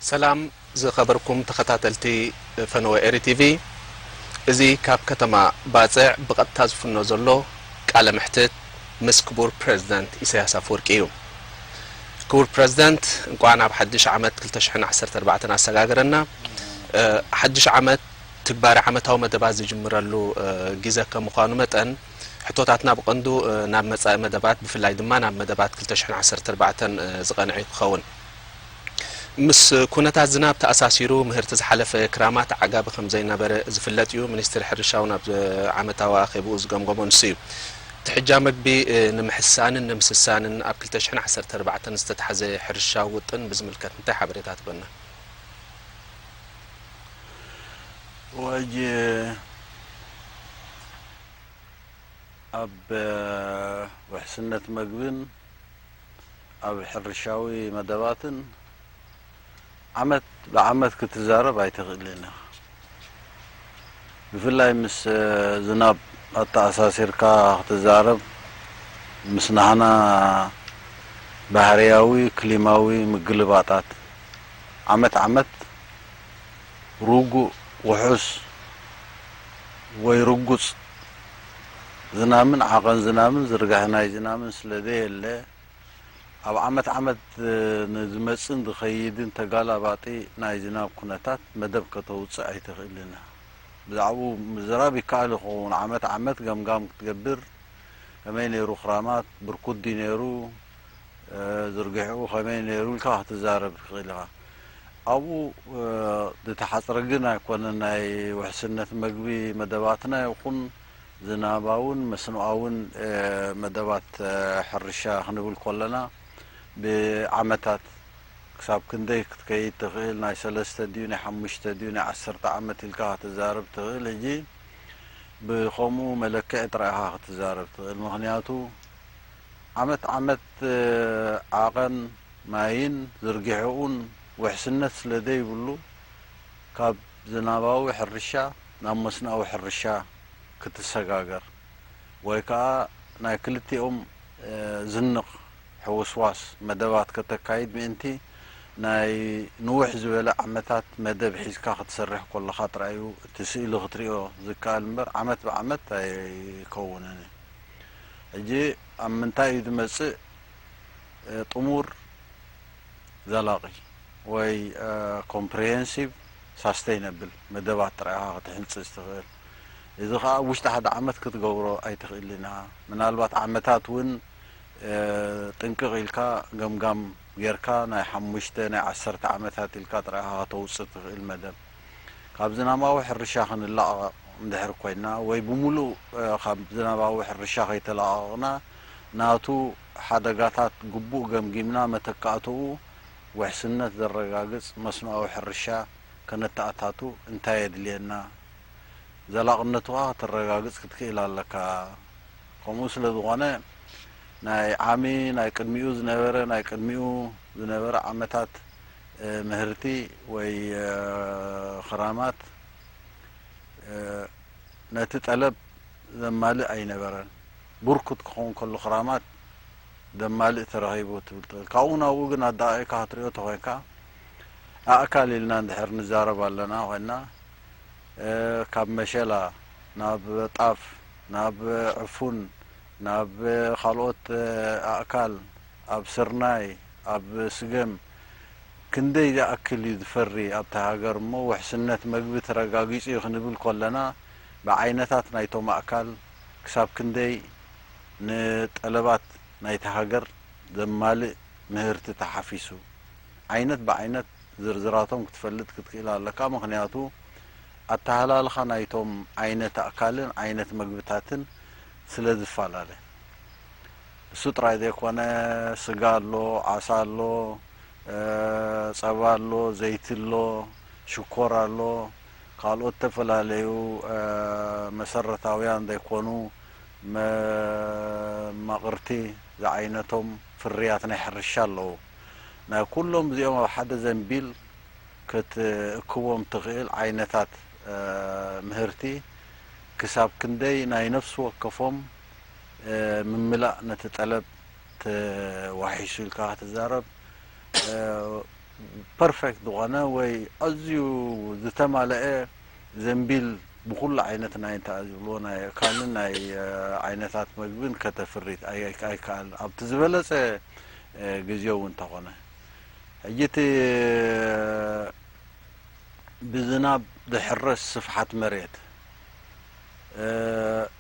ሰላም ዝኸበርኩም ተኸታተልቲ ፈነወ ኤሪ ቲቪ፣ እዚ ካብ ከተማ ባጽዕ ብቐጥታ ዝፍኖ ዘሎ ቃለ መሕትት ምስ ክቡር ፕረዚደንት ኢሳያስ ኣፈወርቂ እዩ። ክቡር ፕረዚደንት፣ እንቋዕ ናብ ሓድሽ ዓመት ክልተ ሽሕን ዓሰርተ ኣርባዕተን ኣሰጋገረና። እ፣ ሓድሽ ዓመት ትግባረ ዓመታዊ መደባት ዝጅምረሉ፣ እ፣ ግዜ ከም ምዃኑ መጠን፣ ሕቶታትና ብቐንዱ፣ እ፣ ናብ መጻኢ መደባት፣ ብፍላይ ድማ ናብ መደባት ክልተ ሽሕን ዓሰርተ ኣርባዕተን፣ እ፣ ዝቐንዐ ክኸውን። ምስ ኩነታት ዝናብ ተኣሳሲሩ፣ ምህርቲ ዝሓለፈ ክራማት ዓጋቢ ከም ዘይነበረ ዝፍለጥ እዩ። ሚኒስትሪ ሕርሻ እውን ኣብ ዓመታዊ ኣኼብኡ ዝገምገሞ ንሱ እዩ። ትሕጃ መግቢ፣ እ፣ ንምሕሳንን ንምስሳንን ኣብ ክልተ ሽሕን ዓሰርተ ኣርባዕተን ዝተታሕዘ ሕርሻዊ ውጥን ብዝምልከት እንታይ ሓበሬታ ትበና? ወጂ ኣብ ውሕስነት መግብን ኣብ ሕርሻዊ መደባትን ዓመት ብዓመት ክትዛረብ ኣይትኽእልን ኢኻ። ብፍላይ ምስ ዝናብ ኣተኣሳሲርካ ክትዛረብ፣ ምስ ናህና ባህርያዊ ክሊማዊ ምግልባጣት፣ ዓመት ዓመት ርጉእ፣ ውሑስ ወይ ርጉጽ ዝናምን ዓቐን ዝናምን ዝርጋሐ ናይ ዝናምን ስለ ዘየለ፣ ኣብ ዓመት ዓመት ንዝመጽን ዝኸይድን ተጋላባጢ ናይ ዝናብ ኩነታት መደብ ከተውጽእ ኣይትኽእልን ኢኻ። ብዛዕባኡ ምዝራብ ይከኣል ይኸውን። ዓመት ዓመት ገምጋም ክትገብር፣ ከመይ ነይሩ ክራማት፣ ብርኩት ድዩ ነይሩ፣ እ፣ ዝርግሕኡ ከመይ ነይሩ ኢልካ ክትዛረብ ትኽእል ኢኻ። ኣብኡ፣ እ፣ ዝተሓጽረ ግን ኣይኮነን። ናይ ውሕስነት መግቢ መደባትና ይኹን ዝናባውን መስኖኣውን፣ እ፣ መደባት፣ እ፣ ሕርሻ ክንብል ከለና፣ ብዓመታት ክሳብ ክንደይ ክትከይድ ትኽእል፣ ናይ ሰለስተ ድዩ፣ ናይ ሓሙሽተ ድዩ፣ ናይ ዓሰርተ ዓመት ኢልካ ክትዛረብ ትኽእል። ሕጂ ብኸምኡ መለክዒ ጥራይ ኢኻ ክትዛረብ ትኽእል። ምኽንያቱ ዓመት ዓመት፣ እ፣ ዓቐን ማይን ዝርግሕኡን ውሕስነት ስለ ዘይብሉ፣ ካብ ዝናባዊ ሕርሻ ናብ መስኖኣዊ ሕርሻ ክትሰጋገር፣ ወይ ከኣ ናይ ክልቲኦም፣ እ፣ ዝንቕ ሕውስዋስ መደባት ከተካይድ ምእንቲ፣ ናይ ንውሕ ዝበለ ዓመታት መደብ ሒዝካ ክትሰርሕ ከለኻ ጥራይ እዩ እቲ ስእሊ ክትሪኦ ዝከኣል እምበር፣ ዓመት ብዓመት ኣይከውንን እዩ። ሕጂ ኣብ ምንታይ እዩ ዝመጽእ? እ፣ ጥሙር ዘላቒ ወይ፣ እ፣ ኮምፕሪሄንሲቭ ሳስተይነብል መደባት ጥራይ ኢኻ ክትሕንጽጽ ትኽእል። እዚ ኸኣ ኣብ ውሽጢ ሓደ ዓመት ክትገብሮ ኣይትኽእልን ኢኻ። ምናልባት ዓመታት እውን፣ እ፣ ጥንቅቕ ኢልካ ገምጋም ጌርካ ናይ ሓሙሽተ ናይ ዓሰርተ ዓመታት ኢልካ ጥራይ ኢኻ ከተውጽእ ትኽእል መደብ። ካብ ዝናባዊ ሕርሻ ክንላቐቕ እንድሕር ኮይና ወይ ብምሉእ፣ እ፣ ካብ ዝናባዊ ሕርሻ ከይተላቐቕና ናቱ ሓደጋታት ግቡእ ገምጊምና መተካእትኡ ውሕስነት ዘረጋግጽ መስኖኣዊ ሕርሻ ከነተኣታቱ እንታይ የድልየና? ዘላቕነቱ ኸኣ ከተረጋግጽ ክትክእል ኣለካ። ከምኡ ስለ ዝኾነ ናይ ዓሚ ናይ ቅድሚኡ ዝነበረ ናይ ቅድሚኡ ዝነበረ ዓመታት፣ እ፣ ምህርቲ ወይ፣ እ፣ ኽራማት፣ እ፣ ነቲ ጠለብ ዘማልእ ኣይነበረን። ብርኩት ክኸውን ከሎ ክራማት ዘማልእ ተረኺቡ ትብል ትኽእል። ካብኡ ናብኡ ግን ኣዳቒቕካ ክትሪኦ ተኾይንካ፣ ኣእካል ኢልና እንድሕር ንዛረብ ኣለና ኮይንና፣ እ፣ ካብ መሸላ ናብ ጣፍ፣ ናብ ዕፉን፣ ናብ ካልኦት፣ እ፣ ኣእካል፣ ኣብ ስርናይ፣ ኣብ ስገም ክንደይ ዝኣክል እዩ ዝፈሪ ኣብታ ሃገር እሞ ውሕስነት መግቢ ተረጋጊጹ እዩ ክንብል ከለና፣ ብዓይነታት ናይቶም ኣእካል ክሳብ ክንደይ ንጠለባት ናይታ ሃገር ዘማልእ ምህርቲ ተሓፊሱ፣ ዓይነት ብዓይነት ዝርዝራቶም ክትፈልጥ ክትክእል ኣለካ። ምኽንያቱ ኣተሃላልኻ ናይቶም ዓይነት ኣእካልን ዓይነት መግብታትን ስለ ዝፈላለ፣ እሱ ጥራይ ዘይኮነ፣ ስጋ ኣሎ፣ ዓሳ ኣሎ፣ እ፣ ጸባ ኣሎ፣ ዘይቲ ኣሎ፣ ሽኮር ኣሎ፣ ካልኦት ዝተፈላለዩ፣ እ፣ መሰረታውያን ዘይኮኑ መማቕርቲ ዝዓይነቶም ፍርያት ናይ ሕርሻ ኣለዉ። ናይ ኩሎም እዚኦም ኣብ ሓደ ዘንቢል ክትእክቦም ትኽእል ዓይነታት፣ እ፣ ምህርቲ ክሳብ ክንደይ ናይ ነፍሲ ወከፎም፣ እ፣ ምምላእ ነቲ ጠለብ ተዋሒሱ ኢልካ ክትዛረብ፣ እ፣ ፐርፌክት ዝኾነ ወይ ኣዝዩ ዝተማለአ ዘንቢል ብኹሉ ዓይነት ናይ እንታይ ዝብልዎ ናይ ኣእካልን ናይ እ፣ ዓይነታት መግብን ከተፍሪ ኣይ- ኣይ- ኣይከኣልን ኣብቲ ዝበለጸ እ፣ ግዜ እውን እንተኾነ ሕጂ እቲ ብዝናብ ዝሕረስ ስፍሓት መሬት እ፣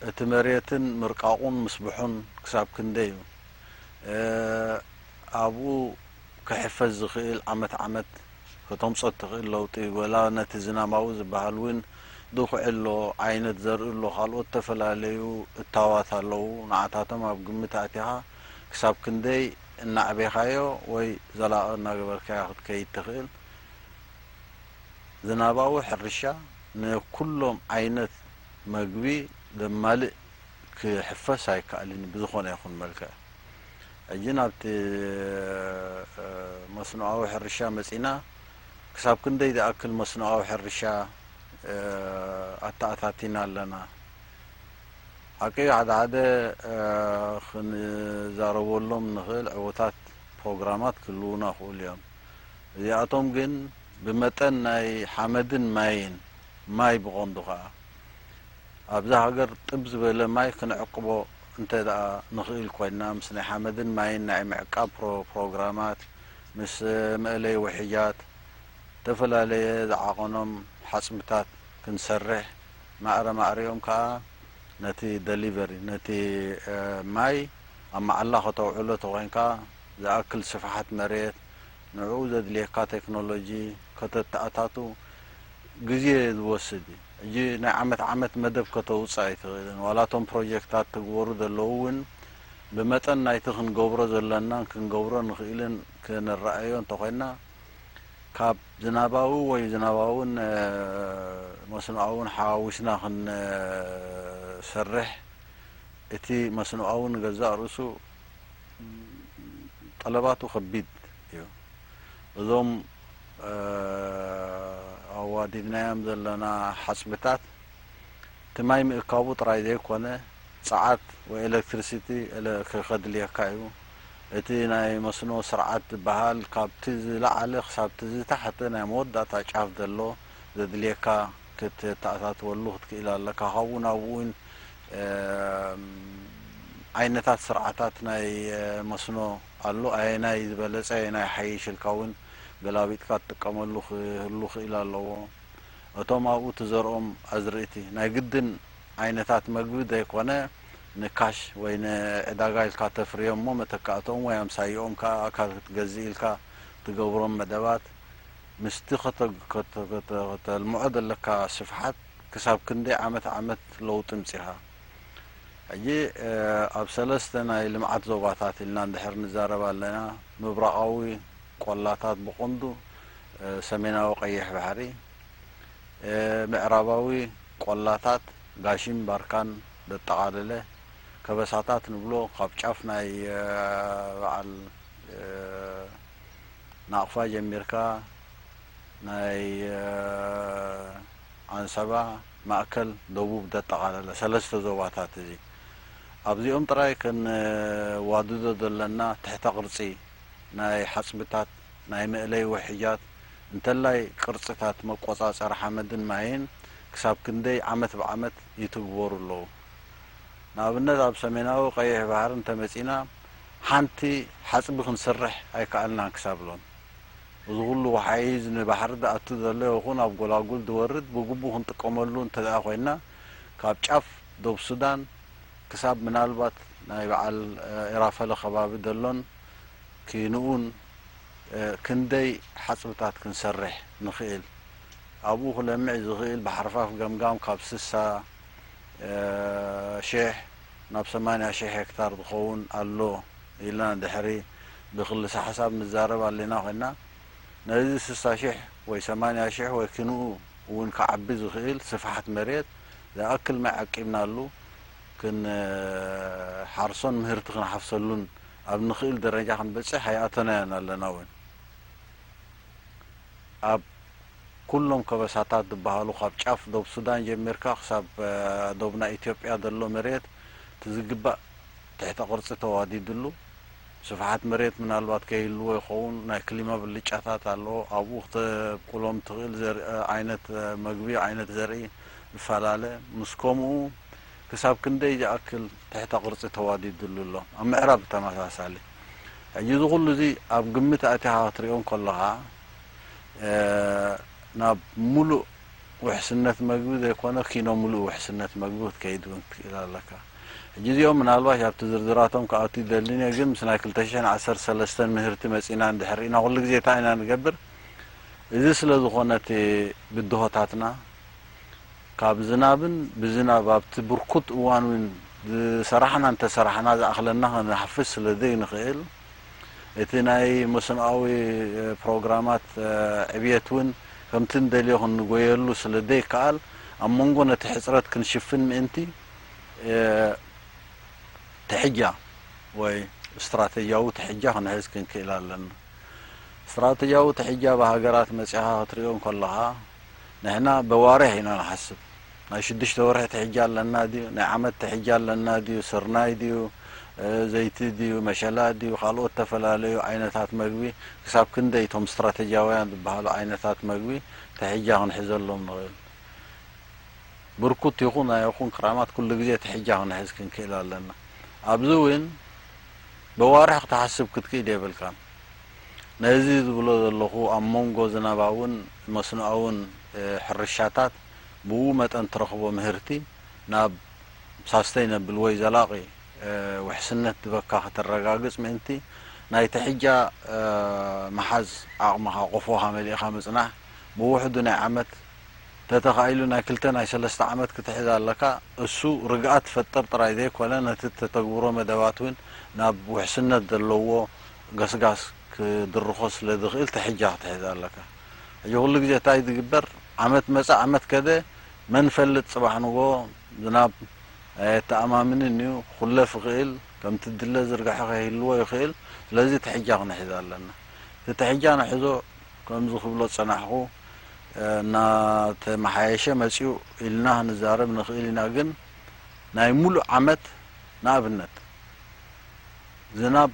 እቲ መሬትን ምርቃቑን ምስብሑን ክሳብ ክንደይ እዩ እ፣ ኣብኡ ክሕፈስ ዝኽእል ዓመት ዓመት ከተምጾ እትኽእል ለውጢ ወላ ነቲ ዝናባዊ ዝበሃል እውን ድኹዒ ኣሎ ዓይነት ዘርኢ ኣሎ ካልኦት ዝተፈላለዩ እታዋት ኣለዉ ንዓታቶም ኣብ ግምት ኣእቲኻ ክሳብ ክንደይ እናዕቤኻዮ ወይ ዘላቒ እናገበርካዮ ክትከይድ ትኽእል ዝናባዊ ሕርሻ ንኩሎም ዓይነት መግቢ ዘማልእ ክሕፈስ ኣይከኣልን ብዝኾነ ይኹን መልክዕ። ሕጂ ናብቲ መስኖኣዊ ሕርሻ መጺና ክሳብ ክንደይ ዝኣክል መስኖኣዊ ሕርሻ ኣተኣታቲና ኣለና። ሓቂ ሓደ ሓደ ክንዛረበሎም ንኽእል ዕዉታት ፕሮግራማት ክህልዉና ይኽእሉ እዮም። እዚኣቶም ግን ብመጠን ናይ ሓመድን ማይን ማይ ብቐንዱ ከኣ ኣብዛ ሃገር ጥብ ዝበለ ማይ ክንዕቅቦ እንተ ደኣ ንኽእል ኮይንና ምስ ናይ ሓመድን ማይን ናይ ምዕቃብ ፕሮ- ፕሮግራማት ምስ መእለይ ውሕጃት ዝተፈላለየ ዝዓቐኖም ሓጽብታት ክንሰርሕ ማዕረ ማዕሪኦም ከኣ ነቲ ደሊቨሪ ነቲ ማይ ኣብ መዓላ ከተውዕሎ ተኾይንካ ዝኣክል ስፍሓት መሬት ንዕኡ ዘድልየካ ቴክኖሎጂ ከተተኣታቱ ግዜ ዝወስድ እዩ። ሕጂ ናይ ዓመት ዓመት መደብ ከተውፅእ ኣይትኽእልን። ዋላ እቶም ፕሮጀክታት ትግበሩ ዘለዉ እውን ብመጠን ናይቲ ክንገብሮ ዘለናን ክንገብሮ ንኽእልን ክንረኣዮ እንተኾይና ካብ ዝናባዊ ወይ ዝናባውን መስኖኣውን ሓዋዊስና ክንሰርሕ እቲ መስኖኣዊ ንገዛእ ርእሱ ጠለባቱ ከቢድ እዩ። እዞም ኣዋዲድናዮም ዘለና ሓፅብታት እቲ ማይ ምእካቡ ጥራይ ዘይኮነ ፀዓት ወይ ኤሌክትሪሲቲ ከድልየካ እዩ። እቲ ናይ መስኖ ስርዓት ዝበሃል ካብቲ ዝለዓለ ክሳብቲ ዝተሓተ ናይ መወዳእታ ጫፍ ዘሎ ዘድልየካ ክተተኣታትወሉ ክትክእል ኣለካ። ካብኡ ናብኡ እውን ዓይነታት ስርዓታት ናይ መስኖ ኣሎ። ኣየናይ ዝበለጸ ኣየናይ ይሓይሽ ኢልካ እውን ገላቢጥካ ትጥቀመሉ ክህሉ ክእል ኣለዎ። እቶም ኣብኡ ትዘርኦም ኣዝርእቲ ናይ ግድን ዓይነታት መግቢ ዘይኮነ ንካሽ ወይ ንዕዳጋ ኢልካ ተፍርዮም እሞ መተካእቶም ወይ ኣምሳይኦም ከኣ ኣካል ክትገዝእ ኢልካ ትገብሮም መደባት ምስቲ ከተልምዖ ዘለካ ስፍሓት ክሳብ ክንደይ ዓመት ዓመት ለውጢ ምጺኻ። ሕጂ ኣብ ሰለስተ ናይ ልምዓት ዞባታት ኢልና እንድሕር ንዛረብ ኣለና፣ ምብራቓዊ ቆላታት ብቐንዱ ሰሜናዊ ቀይሕ ባሕሪ፣ ምዕራባዊ ቆላታት ጋሽን ባርካን ዘጠቓለለ ከበሳታት ንብሎ ካብ ጫፍ ናይ በዓል ናቕፋ ጀሚርካ ናይ ዓንሰባ፣ ማእከል፣ ደቡብ ዘጠቓለለ ሰለስተ ዞባታት እዚ ኣብዚኦም ጥራይ ከነዋድዶ ዘለና ትሕተ ቅርጺ ናይ ሓጽብታት ናይ መእለይ ውሕጃት እንተላይ ቅርጽታት መቆጻጸሪ ሓመድን ማይን ክሳብ ክንደይ ዓመት ብዓመት ይትግበሩ ኣለዉ። ንኣብነት ኣብ ሰሜናዊ ቀይሕ ባሕሪ እንተመጺና ሓንቲ ሓጽቢ ክንሰርሕ ኣይከኣልናን ክሳብ ሎሚ። እዚ ኩሉ ወሓይዝ ንባሕሪ ዝኣቱ ዘሎ ይኹን ኣብ ጎላጉል ዝወርድ ብግቡእ ክንጥቀመሉ እንተ ደኣ ኮይንና ካብ ጫፍ ዶብ ሱዳን ክሳብ ምናልባት ናይ በዓል ኤራፈለ ከባቢ ዘሎን ኪንኡን ክንደይ ሓጽብታት ክንሰርሕ ንኽእል ኣብኡ ክለምዕ ዝኽእል ብሓርፋፍ ገምጋም ካብ ስሳ ሽሕ ናብ ሰማንያ ሽሕ ሄክታር ዝኸውን ኣሎ ኢልና ድሕሪ ብክልሰ ሓሳብ ንዛረብ ኣለና ኮይና ነዚ ስሳ ሽሕ ወይ ሰማንያ ሽሕ ወይ ክንኡ እውን ክዓቢ ዝኽእል ስፍሓት መሬት ዝኣክል ማይ ዓቂብናሉ ክንሓርሶን ምህርቲ ክንሓፍሰሉን ኣብ ንኽእል ደረጃ ክንበፅሕ ኣይኣተናዮን ኣለና እውን ኣብ ኩሎም ከበሳታት ዝበሃሉ ካብ ጫፍ ዶብ ሱዳን ጀሚርካ ክሳብ ዶብ ናይ ኢትዮጵያ ዘሎ መሬት እቲ ዝግባእ ትሕተ ቅርፂ ተዋዲድሉ ስፍሓት መሬት ምናልባት ከይህልዎ ይኸውን፣ ናይ ክሊማ ብልጫታት ኣለዎ። ኣብኡ ክተብቁሎም ትኽእል ዘርኢ፣ ዓይነት መግቢ፣ ዓይነት ዘርኢ ይፈላለ። ምስ ከምኡ ክሳብ ክንደይ ዝኣክል ትሕተ ቅርጺ ተዋዲድሉ ኣሎ። ኣብ ምዕራብ ብተመሳሳሊ። ሕጂ እዚ ኩሉ እዚ ኣብ ግምት ኣእቲኻ ክትሪኦ እንከለኻ፣ እ፣ ናብ ሙሉእ ውሕስነት መግቢ ዘይኮነ፣ ኪኖ ሙሉእ ውሕስነት መግቢ ክትከይድ እውን ትክእል ኣለካ። ሕጂ እዚኦም ምናልባት ኣብቲ ዝርዝራቶም ክኣቱ ይደልን እየ፣ ግን ምስ ናይ ክልተ ሽሕን ዓሰርተ ሰለስተን ምህርቲ መጺና እንድሕር ኢና፣ ኩሉ ግዜ እንታይ ኢና ንገብር? እዚ ስለ ዝኾነ እቲ ብድሆታትና ካብ ዝናብን ብዝናብ ኣብቲ ብርኩት እዋን እውን ዝሰራሕና እንተሰራሕና ዝኣኽለና ክንሓፍስ ስለ ዘይንኽእል፣ እቲ ናይ መስኖኣዊ፣ እ፣ ፕሮግራማት፣ እ፣ ዕብየት እውን ከምቲ እንደልዮ ክንጎየሉ ስለ ዘይከኣል፣ ኣብ መንጎ ነቲ ሕጽረት ክንሽፍን ምእንቲ፣ እ፣ ትሕጃ ወይ ስትራተጂያዊ ትሕጃ ክንሕዝ ክንክእል ኣለና። ስትራተጂያዊ ትሕጃ ብሃገራት መጺኻ ክትሪኦ እንከለኻ፣ ንሕና በዋርሕ ኢና ንሓስብ። ናይ ሽዱሽተ ወርሒ ትሕጃ ኣለና ድዩ? ናይ ዓመት ትሕጃ ኣለና ድዩ? ስርናይ ድዩ? እ፣ ዘይቲ ድዩ? መሸላ ድዩ? ካልኦት ዝተፈላለዩ ዓይነታት መግቢ፣ ክሳብ ክንደይ እቶም ስትራተጂያውያን ዝበሃሉ ዓይነታት መግቢ ትሕጃ ክንሕዘሎም ንኽእል? ብርኩት ይኹን ኣይኹን ክራማት ኩሉ ግዜ ትሕጃ ክንሕዝ ክንክእል ኣለና። ኣብዚ እውን በዋርሕ ክትሓስብ ክትክእል የብልካን። ነዚ ዝብሎ ዘለኹ ኣብ መንጎ ዝናባውን መስኖኣውን፣ እ፣ ሕርሻታት ብኡ መጠን ትረኽቦ ምህርቲ ናብ ሳስተይነብል ወይ ዘላቒ፣ እ፣ ውሕስነት ዝበካ ከተረጋግጽ ምእንቲ ናይ ትሕጃ፣ እ፣ ምሓዝ ዓቕምኻ፣ ቆፎኻ መሊእኻ ምጽናሕ፣ ብውሕዱ ናይ ዓመት፣ ተተኻኢሉ ናይ ክልተ ናይ ሰለስተ ዓመት ክትሕዝ ኣለካ። እሱ ርግኣት ትፈጥር ጥራይ ዘይኮነ፣ ነቲ እተተግብሮ መደባት እውን ናብ ውሕስነት ዘለዎ ገስጋስ ክድርኾ ስለ ዝኽእል፣ ትሕጃ ክትሕዝ ኣለካ። ሕጂ ኩሉ ግዜ እንታይ ዝግበር? ዓመት መጸ፣ ዓመት ከደ፣ መን ፈልጥ ጽባሕ ንግሆ ዝናብ ኣየተኣማምንን እዩ። ክኹለፍ ይኽእል፣ ከምቲ ድለ ዝርግሐ ከይህልዎ ይኽእል። ስለዚ ትሕጃ ክንሕዝ ኣለና። እቲ ትሕጃ ንሕዞ፣ ከምዚ ክብሎ ዝጸናሕኩ፣ እ፣ እናተመሓየሸ መጺኡ ኢልና ክንዛረብ ንኽእል ኢና። ግን ናይ ሙሉእ ዓመት፣ ንኣብነት፣ ዝናብ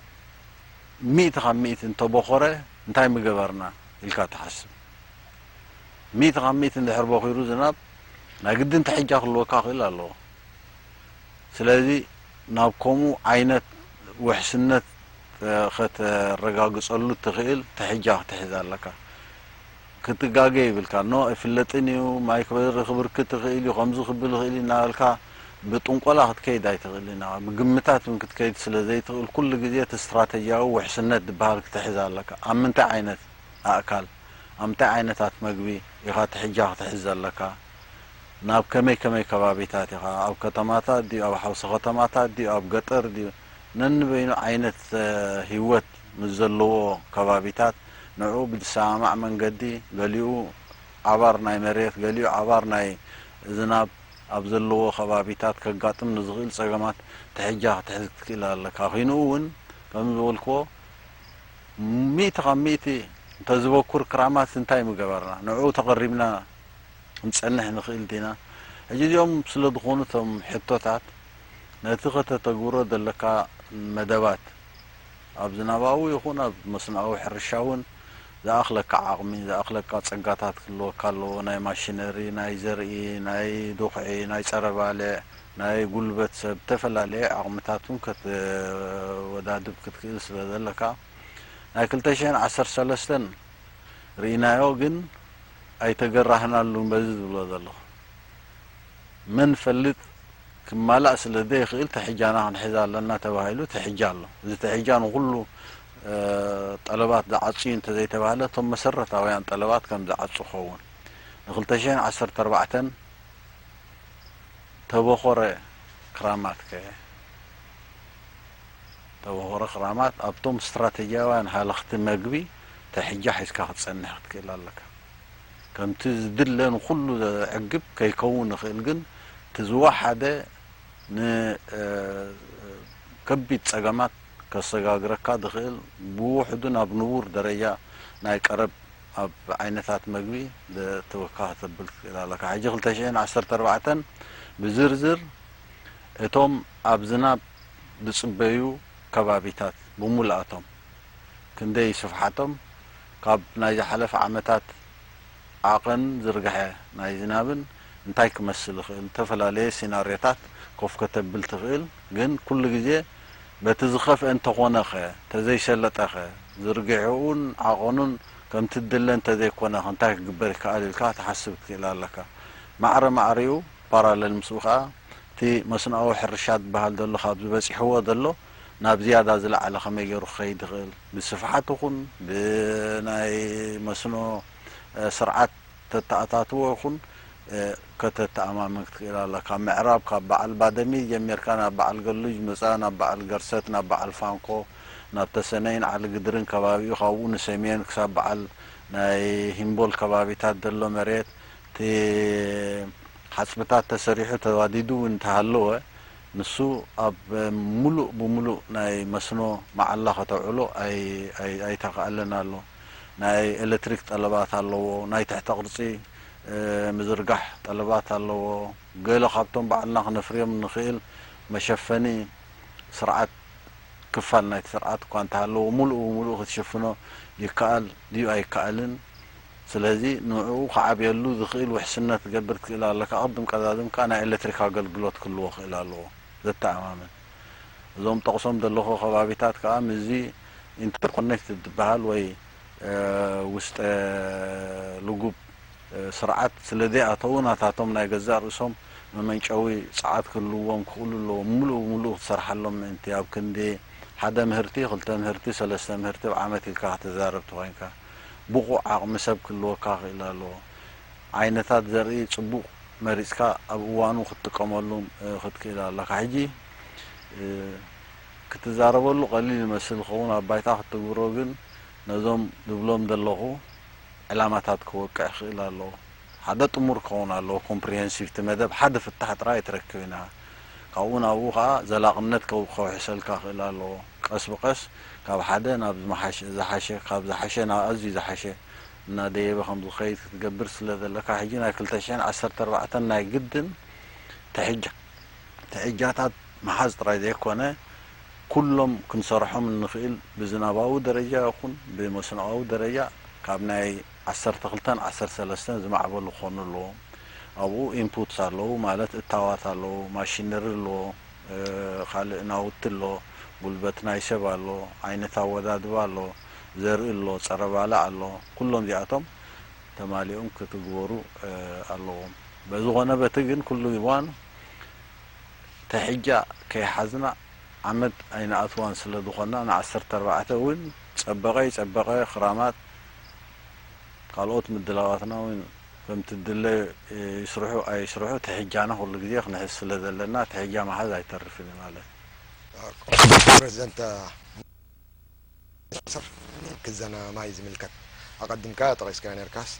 ሚእቲ ካብ ሚእቲ እንተቦኸረ እንታይ ምገበርና ኢልካ ትሓስብ? ሚእቲ ካብ ሚእቲ እንድሕር ቦኺሩ ዝናብ፣ ናይ ግድን ትሕጃ ክህልወካ ክእል ኣለዎ። ስለዚ ናብ ከምኡ ዓይነት ውሕስነት፣ እ፣ ከተረጋግጸሉ ትኽእል ትሕጃ ክትሕዝ ኣለካ። ክትጋገ ይብልካ። ኖ፣ ኣይፍለጥን እዩ፣ ማይ ክበሪ-፣ ክብርክት ይኽእል እዩ፣ ከምዚ ክብል ይኽእል እዩ እናበልካ ብጥንቆላ ክትከይድ ኣይትኽእልን ኢኻ። ብግምታት እውን ክትከይድ ስለ ዘይትኽእል፣ ኩሉ ግዜ እቲ ስትራተጂያዊ ውሕስነት ዝበሃል ክትሕዝ ኣለካ። ኣብ ምንታይ ዓይነት ኣእካል፣ ኣብ ምንታይ ዓይነታት መግቢ ኢኻ ትሕጃ ክትሕዝ ዘለካ? ናብ ከመይ ከመይ ከባቢታት ኢኻ? ኣብ ከተማታት ድዩ? ኣብ ሓውሲ ከተማታት ድዩ? ኣብ ገጠር ድዩ? ነንበይኑ ዓይነት፣ እ፣ ህይወት ምስ ዘለዎ ከባቢታት፣ ንዕኡ ብዝሰማማዕ መንገዲ፣ ገሊኡ ዓባር ናይ መሬት፣ ገሊኡ ዓባር ናይ ዝናብ ኣብ ዘለዎ ከባቢታት ከጋጥም ንዝኽእል ጸገማት ትሕጃ ክትሕዝ ክትክእል ኣለካ። ኪንኡ እውን፣ ከም ዝበልክዎ፣ ሚእቲ ካብ ሚእቲ እንተዝበኩር ክራማት እንታይ ምገበርና? ንዕኡ ተቐሪብና ክንጸንሕ ንኽእል ዲና? ሕጂ እዚኦም ስለ ዝኾኑ እቶም ሕቶታት፣ ነቲ ከተተግብሮ ዘለካ መደባት፣ ኣብ ዝናባዊ ይኹን ኣብ መስኖኣዊ ሕርሻ እውን ዝኣኽለካ ዓቕሚ፣ ዝኣኽለካ ጸጋታት ክህልወካ ኣለዎ። ናይ ማሽነሪ፣ ናይ ዘርኢ፣ ናይ ዱኽዒ፣ ናይ ጸረ ባልዕ፣ ናይ ጉልበት ሰብ፣ ዝተፈላለየ ዓቕምታት እውን ከተወዳድብ ክትክእል ስለ ዘለካ፣ ናይ ክልተ ሽሕን ዓሰርተ ሰለስተን ርኢናዮ፣ ግን ኣይተገራህናሉን። በዚ ዝብሎ ዘለኹ፣ መን ፈልጥ ክማላእ ስለ ዘይኽእል፣ ትሕጃና ክንሕዝ ኣለና ተባሂሉ ትሕጃ ኣሎ። እዚ ትሕጃ ንኹሉ፣ እ፣ ጠለባት ዝዓጽዩ እንተዘይተባህለ፣ እቶም መሰረታውያን ጠለባት ከም ዝዓጹ ክኸውን። ንክልተ ሽሕን ዓሰርተ ኣርባዕተን ተበኾረ ክራማት ከ? ተበኾረ ክራማት ኣብቶም ስትራተጂያውያን ሃለኽቲ መግቢ ትሕጃ ሒዝካ ክትጸንሕ ክትክእል ኣለካ። ከምቲ ዝድለ ንኹሉ ዘዕግብ ከይከውን ይኽእል፣ ግን እቲ ዝወሓደ ን-፣ እ፣ ከቢድ ጸገማት ከሰጋግረካ ዝኽእል፣ ብውሕዱ ናብ ንቡር ደረጃ ናይ ቀረብ ኣብ ዓይነታት መግቢ ዘእትወካ ከተብል ትኽእል ኣለካ። ሕጂ ክልተ ሽሕን ዓሰርተ ኣርባዕተን ብዝርዝር እቶም ኣብ ዝናብ ዝጽበዩ ከባቢታት ብሙሉኣቶም ክንደይ ስፍሓቶም ካብ ናይ ዝሓለፈ ዓመታት ዓቐን ዝርግሐ ናይ ዝናብን እንታይ ክመስል ይኽእል፣ ዝተፈላለየ ሲናርዮታት ኮፍ ከተብል ትኽእል። ግን ኩሉ ግዜ በቲ ዝኸፍአ እንተኾነኸ፣ ተዘይሰለጠኸ፣ ዝርግሐኡን ዓቐኑን ከምቲ ድለ እንተዘይኮነኸ እንታይ ክግበር ይከኣል ኢልካ ትሓስብ ክትክእል ኣለካ። ማዕረ ማዕሪኡ ፓራለል ምስኡ ከኣ እቲ መስኖኣዊ ሕርሻ ዝበሃል ዘሎ ካብዚ በጺሕዎ ዘሎ ናብ ዝያዳ ዝለዓለ ከመይ ገይሩ ክኸይድ ይኽእል፣ ብስፍሓት ይኹን ብናይ መስኖ ስርዓት ተተኣታትዎ ይኹን ከተተኣማምን ክትክእል ኣላ። ካብ ምዕራብ ካብ በዓል ባደሚ ጀሚርካ ናብ በዓል ገሉጅ ምጻ፣ ናብ በዓል ገርሰት፣ ናብ በዓል ፋንኮ፣ ናብ ተሰነይን ዓሊ ግድርን ከባቢኡ፣ ካብኡ ንሰሜን ክሳብ በዓል ናይ ሂምቦል ከባቢታት ዘሎ መሬት እቲ ሓጽብታት ተሰሪሑ ተዋዲዱ እውን እንተሃለወ፣ ንሱ ኣብ ምሉእ ብምሉእ ናይ መስኖ መዓላ ከተውዕሎ ኣይ-፣ ኣይ-፣ ኣይተኽኣልን ኣሎ። ናይ ኤሌክትሪክ ጠለባት ኣለዎ፣ ናይ ትሕተ ቅርጺ፣ እ፣ ምዝርጋሕ ጠለባት ኣለዎ። ገለ ካብቶም ባዕልና ክነፍርዮም ንኽእል መሸፈኒ ስርዓት፣ ክፋል ናይቲ ስርዓት እኳ እንተሃለዎ፣ ምሉእ ብምሉእ ክትሽፍኖ ይከኣል ድዩ ኣይከኣልን? ስለዚ ንዕኡ ክዓብየሉ ዝኽእል ውሕስነት ትገብር ትኽእል ኣለካ። ቅድም ቀዳድም ከኣ ናይ ኤሌክትሪክ ኣገልግሎት ክህልዎ ክእል ኣለዎ፣ ዘተኣማምን። እዞም ጠቕሶም ዘለኹ ከባቢታት ከኣ ምስዚ ኢንተርኮኔክትድ ዝበሃል ወይ፣ እ፣ ውስጠ ልጉብ፣ እ፣ ስርዓት ስለ ዘይኣተዉ፣ ናታቶም ናይ ገዛእ ርእሶም መመንጨዊ ጸዓት ክህልዎም ክኽእሉ ኣለዎም። ምሉእ ብምሉእ ክትሰርሓሎም ምእንቲ፣ ኣብ ክንዲ ሓደ ምህርቲ፣ ክልተ ምህርቲ፣ ሰለስተ ምህርቲ ኣብ ዓመት ኢልካ ክትዛረብ ተኾይንካ፣ ብቑዕ ዓቕሚ ሰብ ክህልወካ ክእል ኣለዎ። ዓይነታት ዘርኢ ጽቡቕ መሪጽካ ኣብ እዋኑ ክትጥቀመሉ፣ እ፣ ክትክእል ኣለካ። ሕጂ፣ እ፣ ክትዛረበሉ ቀሊል ይመስል ዝኸውን፣ ኣብ ባይታ ክትግብሮ ግን ነዞም ዝብሎም ዘለኹ ዕላማታት ክወቅዕ ክእል ኣለዎ። ሓደ ጥሙር ክኸውን ኣለዎ፣ ኮምፕሪሄንሲቭ፣ እቲ መደብ ሓደ ፍታሕ ጥራይ ኣይትረክብን ኢኻ። ካብኡ ናብኡ ከኣ ዘላቕነት ከው-፣ ከውሕሰልካ ክእል ኣለዎ። ቀስ ብቐስ ካብ ሓደ ናብ ዝመሓሸ-፣ ዝሓሸ፣ ካብ ዝሓሸ ናብ ኣዝዩ ዝሓሸ እናደየበ ከም ዝኸይድ ክትገብር ስለ ዘለካ፣ ሕጂ ናይ ክልተ ሽሕን ዓሰርተ ኣርባዕተን ናይ ግድን ትሕጃ-፣ ትሕጃታት ምሓዝ ጥራይ ዘይኮነ፣ ኩሎም ክንሰርሖም እንኽእል ብዝናባዊ ደረጃ ይኹን ብመስኖኣዊ ደረጃ ካብ ናይ ዓሰርተ ክልተን ዓሰርተ ሰለስተን ዝማዕበሉ ክኾኑ ኣለዎም። ኣብኡ ኢንፑትስ ኣለዉ፣ ማለት እታዋት ኣለዉ፣ ማሽነሪ ኣለዎ፣ እ፣ ካልእ ናውቲ ኣሎ፣ ጉልበት ናይ ሰብ ኣሎ፣ ዓይነት ኣወዳድባ ኣሎ፣ ዘርኢ ኣሎ፣ ጸረ ባልዕ ኣሎ። ኩሎም እዚኣቶም ተማሊኦም ክትግበሩ፣ እ፣ ኣለዎም። በዝኾነ በቲ ግን ኩሉ እዋን ተሕጃ ከይሓዝና ዓመት ኣይንኣትዋን ስለ ዝኾና፣ ንዓሰርተ ኣርባዕተ እውን ጸበቐ ይጸበቐ ክራማት ካልኦት ምድላዋትና እውን ከምቲ ድለ ይስርሑ ኣይስርሑ ተሕጃና ኩሉ ግዜ ክንሕዝ ስለ ዘለና፣ ተሕጃ ምሓዝ ኣይተርፍን እዩ ማለት እዩ። ክቡር ፕሬዚደንት፣ ክዘና ማይ ዝምልከት ኣቐዲምካ ጠቒስካዮ ነርካስ፣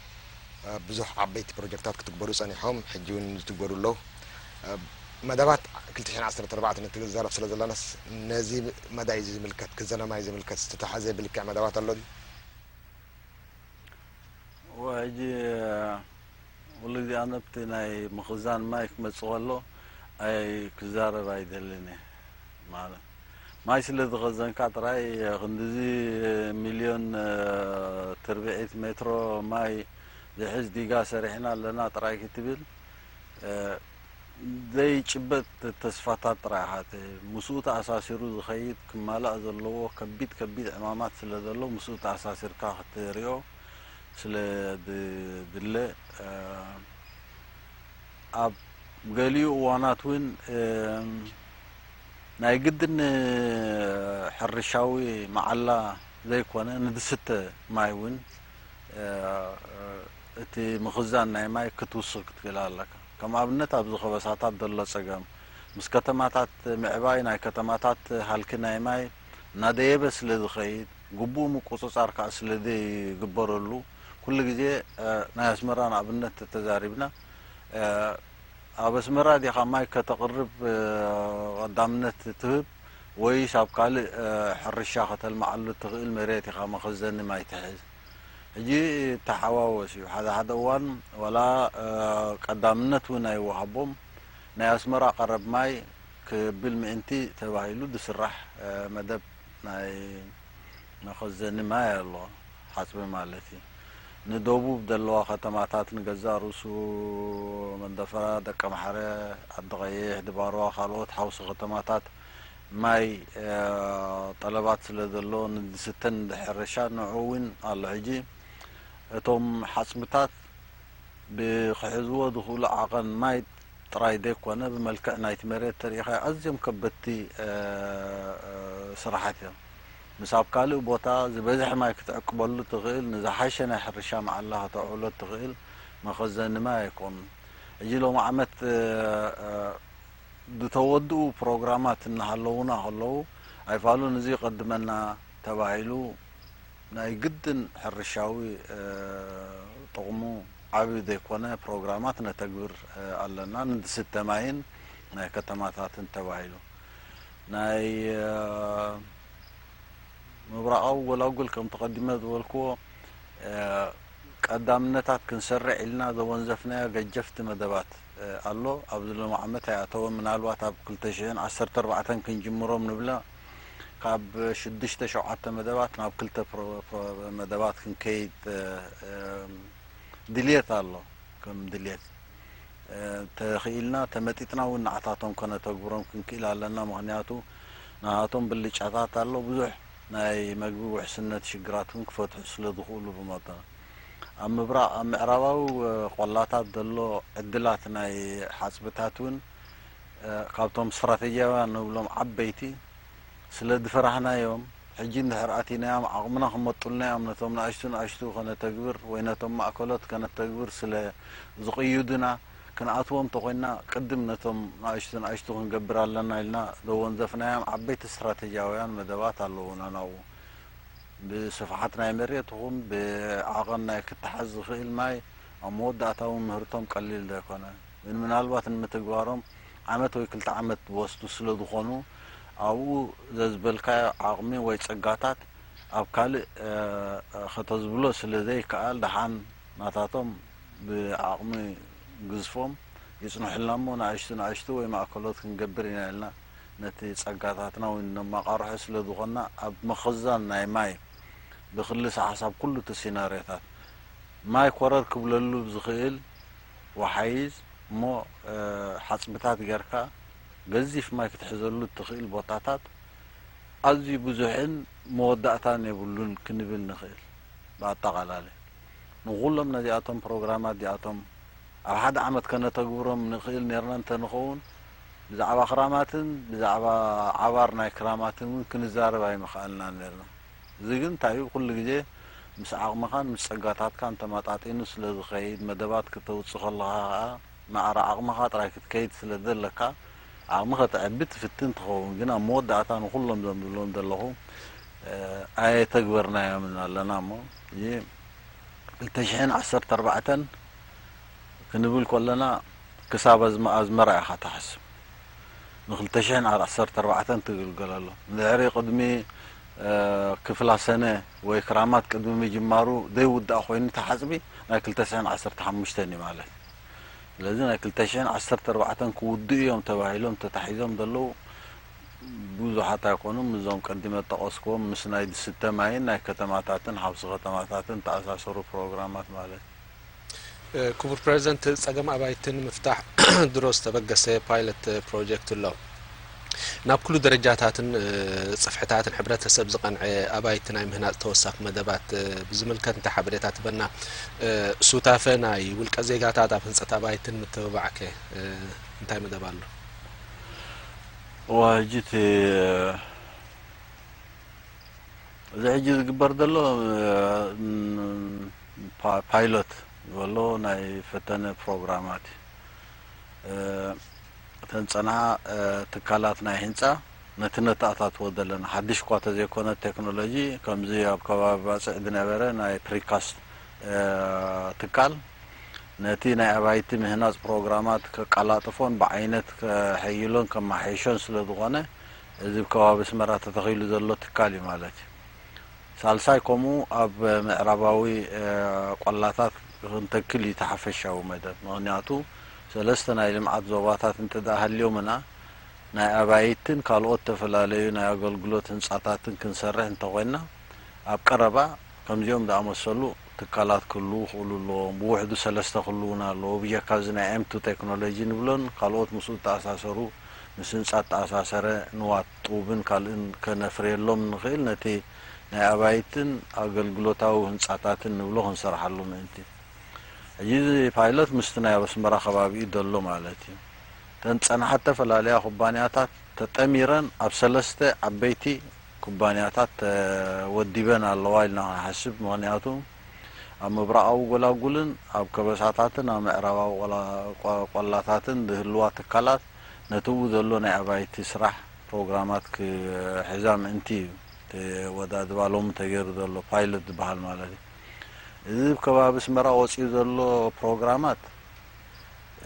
ብዙሕ ዓበይቲ ፕሮጀክታት ክትግበሩ ጸኒሖም፣ ሕጂ እውን ዝትግበሩ ኣለዉ። መደባት ክልተ ሽሕን ዓሰርተ ኣርባዕተን ንትዛረብ ስለ ዘለናስ፣ ነዚ መዳይ እዚ ዝምልከት፣ ክዘና ማይ ዝምልከት ዝተታሕዘ ብልክዕ መደባት ኣሎ ድዩ? ወ-፣ ሕጂ ኩሉ ግዜ ኣነ ኣብቲ ናይ ምኽዛን ማይ ክመጽእ ከሎ ኣይ ክዛረብ ኣይደልን እየ። ማለት ማይ ስለ ዝኸዘንካ ጥራይ ክንድዚ ሚልዮን፣ እ፣ ትርብዒት ሜትሮ ማይ ዝሕዝ ዲጋ ሰሪሕና ኣለና ጥራይ ክትብል፣ እ፣ ዘይጭበጥ ተስፋታት ጥራይ ኢኻ ት-፣ ምስኡ ተኣሳሲሩ ዝኸይድ ክማላእ ዘለዎ ከቢድ ከቢድ ዕማማት ስለ ዘሎ ምስኡ ተኣሳሲርካ ክትሪኦ ስለ ዝድለ፣ እ፣ ኣብ ገሊኡ እዋናት እውን፣ እ፣ ናይ ግድን ሕርሻዊ መዓላ ዘይኮነ ንዝስተ ማይ እውን፣ እ፣ እቲ ምኽዛን ናይ ማይ ክትውስኽ ክትክእል ኣለካ። ከም ኣብነት ኣብዚ ከበሳታት ዘሎ ጸገም ምስ ከተማታት ምዕባይ ናይ ከተማታት ሃልኪ ናይ ማይ እናደየበ ስለ ዝኸይድ፣ ግቡእ ምቁጽጻር ከኣ ስለ ዘይግበረሉ፣ ኩሉ ግዜ፣ እ፣ ናይ ኣስመራ ንኣብነት ተተዛሪብና፣ እ፣ ኣብ ኣስመራ ዲኻ ማይ ከተቕርብ፣ እ፣ ቀዳምነት ትህብ ወይስ ኣብ ካልእ፣ እ፣ ሕርሻ ከተልምዓሉ እትኽእል መሬት ኢኻ መኸዘኒ ማይ ትሕዝ? ሕጂ ተሓዋወስ እዩ። ሓደ ሓደ እዋን ዋላ፣ እ፣ ቀዳምነት እውን ኣይወሃቦም። ናይ ኣስመራ ቀረብ ማይ ክብል ምእንቲ ተባሂሉ ዝስራሕ፣ እ፣ መደብ ናይ መኸዘኒ ማይ ኣሎ፣ ሓፅቢ ማለት እዩ። ንደቡብ ዘለዋ ከተማታት፣ ንገዛእ ርእሱ መንደፈራ፣ ደቀምሓረ፣ ዓዲ ቀይሕ፣ ድባርዋ፣ ካልኦት ሓውሲ ከተማታት ማይ፣ እ፣ ጠለባት ስለ ዘሎ፣ ንዝስተን ንሕርሻ ንዑ እውን ኣሎ። ሕጂ እቶም ሓፅብታት ብክሕዝዎ ዝኽእሉ ዓቐን ማይ ጥራይ ዘይኮነ፣ ብመልክዕ ናይቲ መሬት ተሪኢኻ ኣዝዮም ከበድቲ፣ እ፣ እ፣ ስራሓት እዮም። ምስ ኣብ ካልእ ቦታ ዝበዝሐ ማይ ክትዕቅበሉ ትኽእል፣ ንዝሓሸ ናይ ሕርሻ መዓላ ከተውዕሎ ትኽእል መኸዘኒ ማይ ኣይኮኑን። ሕጂ ሎሚ ዓመት፣ እ፣ እ፣ ዝተወድኡ ፕሮግራማት እናሃለዉና ከለዉ፣ ኣይፋሉን፣ እዚ ይቐድመና ተባሂሉ ናይ ግድን ሕርሻዊ፣ እ፣ ጥቕሙ ዓቢ ዘይኮነ ፕሮግራማት ነተግብር፣ እ፣ ኣለና። ንዝስተ ማይን ናይ ከተማታትን ተባሂሉ ናይ፣ እ፣ ምብራቓዊ ጎላጉል፣ ከም ተቐዲመ ዝበልክዎ፣ እ፣ ቀዳምነታት ክንሰርዕ ኢልና ዘወንዘፍናዮ ገጀፍቲ መደባት፣ እ፣ ኣሎ። ኣብዚ ሎሚ ዓመት ኣይኣተወን። ምናልባት ኣብ ክልተ ሽሕን ዓሰርተ ኣርባዕተን ክንጅምሮም ንብላ፣ ካብ ሽዱሽተ ሸውዓተ መደባት ናብ ክልተ ፕሮ-፣ ፕሮ-፣ መደባት ክንከይድ፣ እ፣ እ፣ ድልየት ኣሎ። ከም ድልየት፣ እ፣ ተኽኢልና፣ ተመጢጥና እውን ንዓታቶም ከነተግብሮም ክንክእል ኣለና። ምኽንያቱ ንኣቶም ብልጫታት ኣሎ። ብዙሕ ናይ መግቢ ውሕስነት ሽግራት እውን ክፈትሑ ስለ ዝኽእሉ ብመጠኑ። ኣብ ምብራቕ፣ ኣብ ምዕራባዊ፣ እ፣ ቆላታት ዘሎ ዕድላት ናይ ሓጽብታት እውን፣ እ፣ ካብቶም ስትራቴጂያውያን ንብሎም ዓበይቲ ስለ ዝፈራህናዮም፣ ሕጂ እንድሕር ኣቲናዮም፣ ዓቕምና ክመጡልና እዮም፣ ነቶም ንኣሽቱ ንኣሽቱ ከነተግብር ወይ ነቶም ማእከሎት ከነተግብር ስለ ዝቕይዱና፣ ክንኣትዎም እንተኾይንና፣ ቅድም ነቶም ንኣሽቱ ንኣሽቱ ክንገብር ኣለና ኢልና ዘወንዘፍናዮም ዓበይቲ ስትራቴጂያውያን መደባት ኣለዉና ናብኡ። ብስፍሓት ናይ መሬት ይኹን ብዓቐን ናይ ክተሓዝ ዝኽእል ማይ፣ ኣብ መወዳእታ እውን ምህርቶም ቀሊል ዘይኮነ። ግን ምናልባት ንምትግባሮም ዓመት ወይ ክልተ ዓመት ዝወስዱ ስለ ዝኾኑ፣ ኣብኡ ዘዝበልካዮ ዓቕሚ ወይ ጸጋታት ኣብ ካልእ፣ እ፣ ከተዝብሎ ስለ ዘይከኣል፣ ደሓን ናታቶም ብዓቕሚ ግዝፎም ይጽንሑልና እሞ፣ ንኣሽቱ ንኣሽቱ ወይ ማእከሎት ክንገብር ኢና ኢልና ነቲ ጸጋታትና እውን ነማቓርሖ ስለ ዝኾንና፣ ኣብ ምኽዛን ናይ ማይ ብክልሰ ሓሳብ ኩሉ እቲ ሲናርዮታት ማይ ኮረር ክብለሉ ዝኽእል ወሓይዝ እሞ፣ እ፣ ሓጽብታት ጌርካ ገዚፍ ማይ ክትሕዘሉ እትኽእል ቦታታት ኣዝዩ ብዙሕን መወዳእታን የብሉን ክንብል ንኽእል። ብኣጠቓላሊ ንኹሎም ነዚኣቶም ፕሮግራማት እዚኣቶም ኣብ ሓደ ዓመት ከነተግብሮም ንኽእል ኔርና እንተንኸውን፣ ብዛዕባ ክራማትን ብዛዕባ ዓባር ናይ ክራማትን እውን ክንዛረብ ኣይምኸኣልናን ኔርና። እዚ ግን እንታይ እዩ፣ ኩሉ ግዜ ምስ ዓቕምኻን ምስ ጸጋታትካን ተመጣጢኑ ስለ ዝኸይድ፣ መደባት ክተውጽእ ከለኻ ኸኣ ማዕረ ዓቕምኻ ጥራይ ክትከይድ ስለ ዘለካ፣ ዓቕሚ ከተዕቢ ትፍትን ትኸውን። ግን ኣብ መወዳእታ ንኹሎም እዞም ዝብሎም ዘለኹ፣ እ፣ ኣየተግበርናዮምን ኣለና እሞ፣ እዚ ክልተ ሽሕን ዓሰርተ ኣርባዕተን ክንብል ከለና፣ ክሳብ ኣዝመ-፣ ኣዝመራ ኢኻ ትሓስብ። ንክልተ ሽሕን ዓሰርተ ኣርባዕተን ትግልገለሉ። ድሕሪ ቅድሚ፣ እ፣ ክፍላ ሰነ ወይ ክራማት ቅድሚ ምጅማሩ ዘይውዳእ ኮይኑ፣ እቲ ሓጽቢ ናይ ክልተ ሽሕን ዓሰርተ ሓሙሽተን እዩ ማለት። ስለዚ ናይ ክልተ ሽሕን ዓሰርተ ኣርባዕተን ክውድኡ እዮም ተባሂሎም ተታሒዞም ዘለዉ ብዙሓት ኣይኮኑን። እዞም ቀዲመ ጠቐስክዎም ምስ ናይ ዝስተ ማይን ናይ ከተማታትን ሓውሲ ከተማታትን ተኣሳሰሩ ፕሮግራማት ማለት። እ፣ ክቡር ፕሬዚደንት፣ ጸገም ኣባይቲ ንምፍታሕ ድሮ ዝተበገሰ ፓይለት ፕሮጀክት ኣሎ። ናብ ኩሉ ደረጃታትን፣ እ፣ ጽፍሕታትን ሕብረተሰብ ዝቐንዐ ኣባይቲ ናይ ምህናጽ ተወሳኺ መደባት፣ እ፣ ብዝምልከት እንታይ ሓበሬታ ትበና? እ፣ ሱታፈ ናይ ውልቀ ዜጋታት ኣብ ህንጸት ኣባይትን ምትብባዕከ፣ እ፣ እንታይ መደብ ኣሎ? እዋ፣ ሕጂ እቲ፣ እዚ ሕጂ ዝግበር ዘሎ፣ እ፣ ን-፣ ፓ-፣ ፓይሎት ዝበሎ ናይ ፈተነ ፕሮግራማት እዩ። እ፣ እተን ጸንሓ፣ እ፣ ትካላት ናይ ህንጻ ነቲ ነተኣታትዎ ዘለና ሓድሽ እኳ ተዘይኮነ ቴክኖሎጂ፣ ከምዚ ኣብ ከባቢ ባጽዕ ዝነበረ ናይ ፕሪካስት፣ እ፣ ትካል ነቲ ናይ ኣባይቲ ምህናጽ ፕሮግራማት ከቀላጥፎን ብዓይነት ከሐይሎን ከመሓይሾን ስለ ዝኾነ፣ እዚ ኣብ ከባቢ ኣስመራ ተተኺሉ ዘሎ ትካል እዩ ማለት እዩ። ሳልሳይ፣ ከምኡ ኣብ ምዕራባዊ፣ እ፣ ቆላታት ክንተክል እዩ እቲ ሓፈሻዊ መደብ። ምኽንያቱ፣ ሰለስተ ናይ ልምዓት ዞባታት እንተ ደኣ ሃልዮምና፣ ናይ ኣባይትን ካልኦት ዝተፈላለዩ ናይ ኣገልግሎት ህንጻታትን ክንሰርሕ እንተኾይንና፣ ኣብ ቀረባ ከምዚኦም ዝኣመሰሉ ትካላት ክህልዉ ክኽእሉ ኣለዎም። ብውሕዱ ሰለስተ ክህልዉና ኣለዎ። ብጀካ እዚ ናይ ኤም ቱ ቴክኖሎጂ ንብሎን ካልኦት ምስኡ ዝተኣሳሰሩ፣ ምስ ህንጻ ዝተኣሳሰረ ንዋት ጡብን ካልእን ከነፍርየሎም ንኽእል፣ ነቲ ናይ ኣባይትን ኣገልግሎታዊ ህንጻታትን ንብሎ ክንሰርሓሉ ምእንቲ። ሕጂ እዚ ፓይለት ምስቲ ናይ ኣብ ኣስመራ ከባቢኡ ዘሎ ማለት እዩ። እተን ዝጸንሓ ዝተፈላለያ ኩባንያታት ተጠሚረን ኣብ ሰለስተ ዓበይቲ ኩባንያታት ተወዲበን ኣለዋ ኢልና ክንሓስብ። ምኽንያቱ ኣብ ምብራቓዊ ጎላጉልን ኣብ ከበሳታትን ኣብ ምዕራባዊ ቆላ-፣ ቆ-፣ ቆላታትን ዝህልዋ ትካላት ነቲ ኣብኡ ዘሎ ናይ ኣባይቲ ስራሕ ፕሮግራማት ክሕዛ ምእንቲ እዩ። እቲ ወዳድባ ሎሚ ተገይሩ ዘሎ ፓይለት ዝበሃል ማለት እዩ። እዚ ኣብ ከባቢ ኣስመራ ወጺኡ ዘሎ ፕሮግራማት፣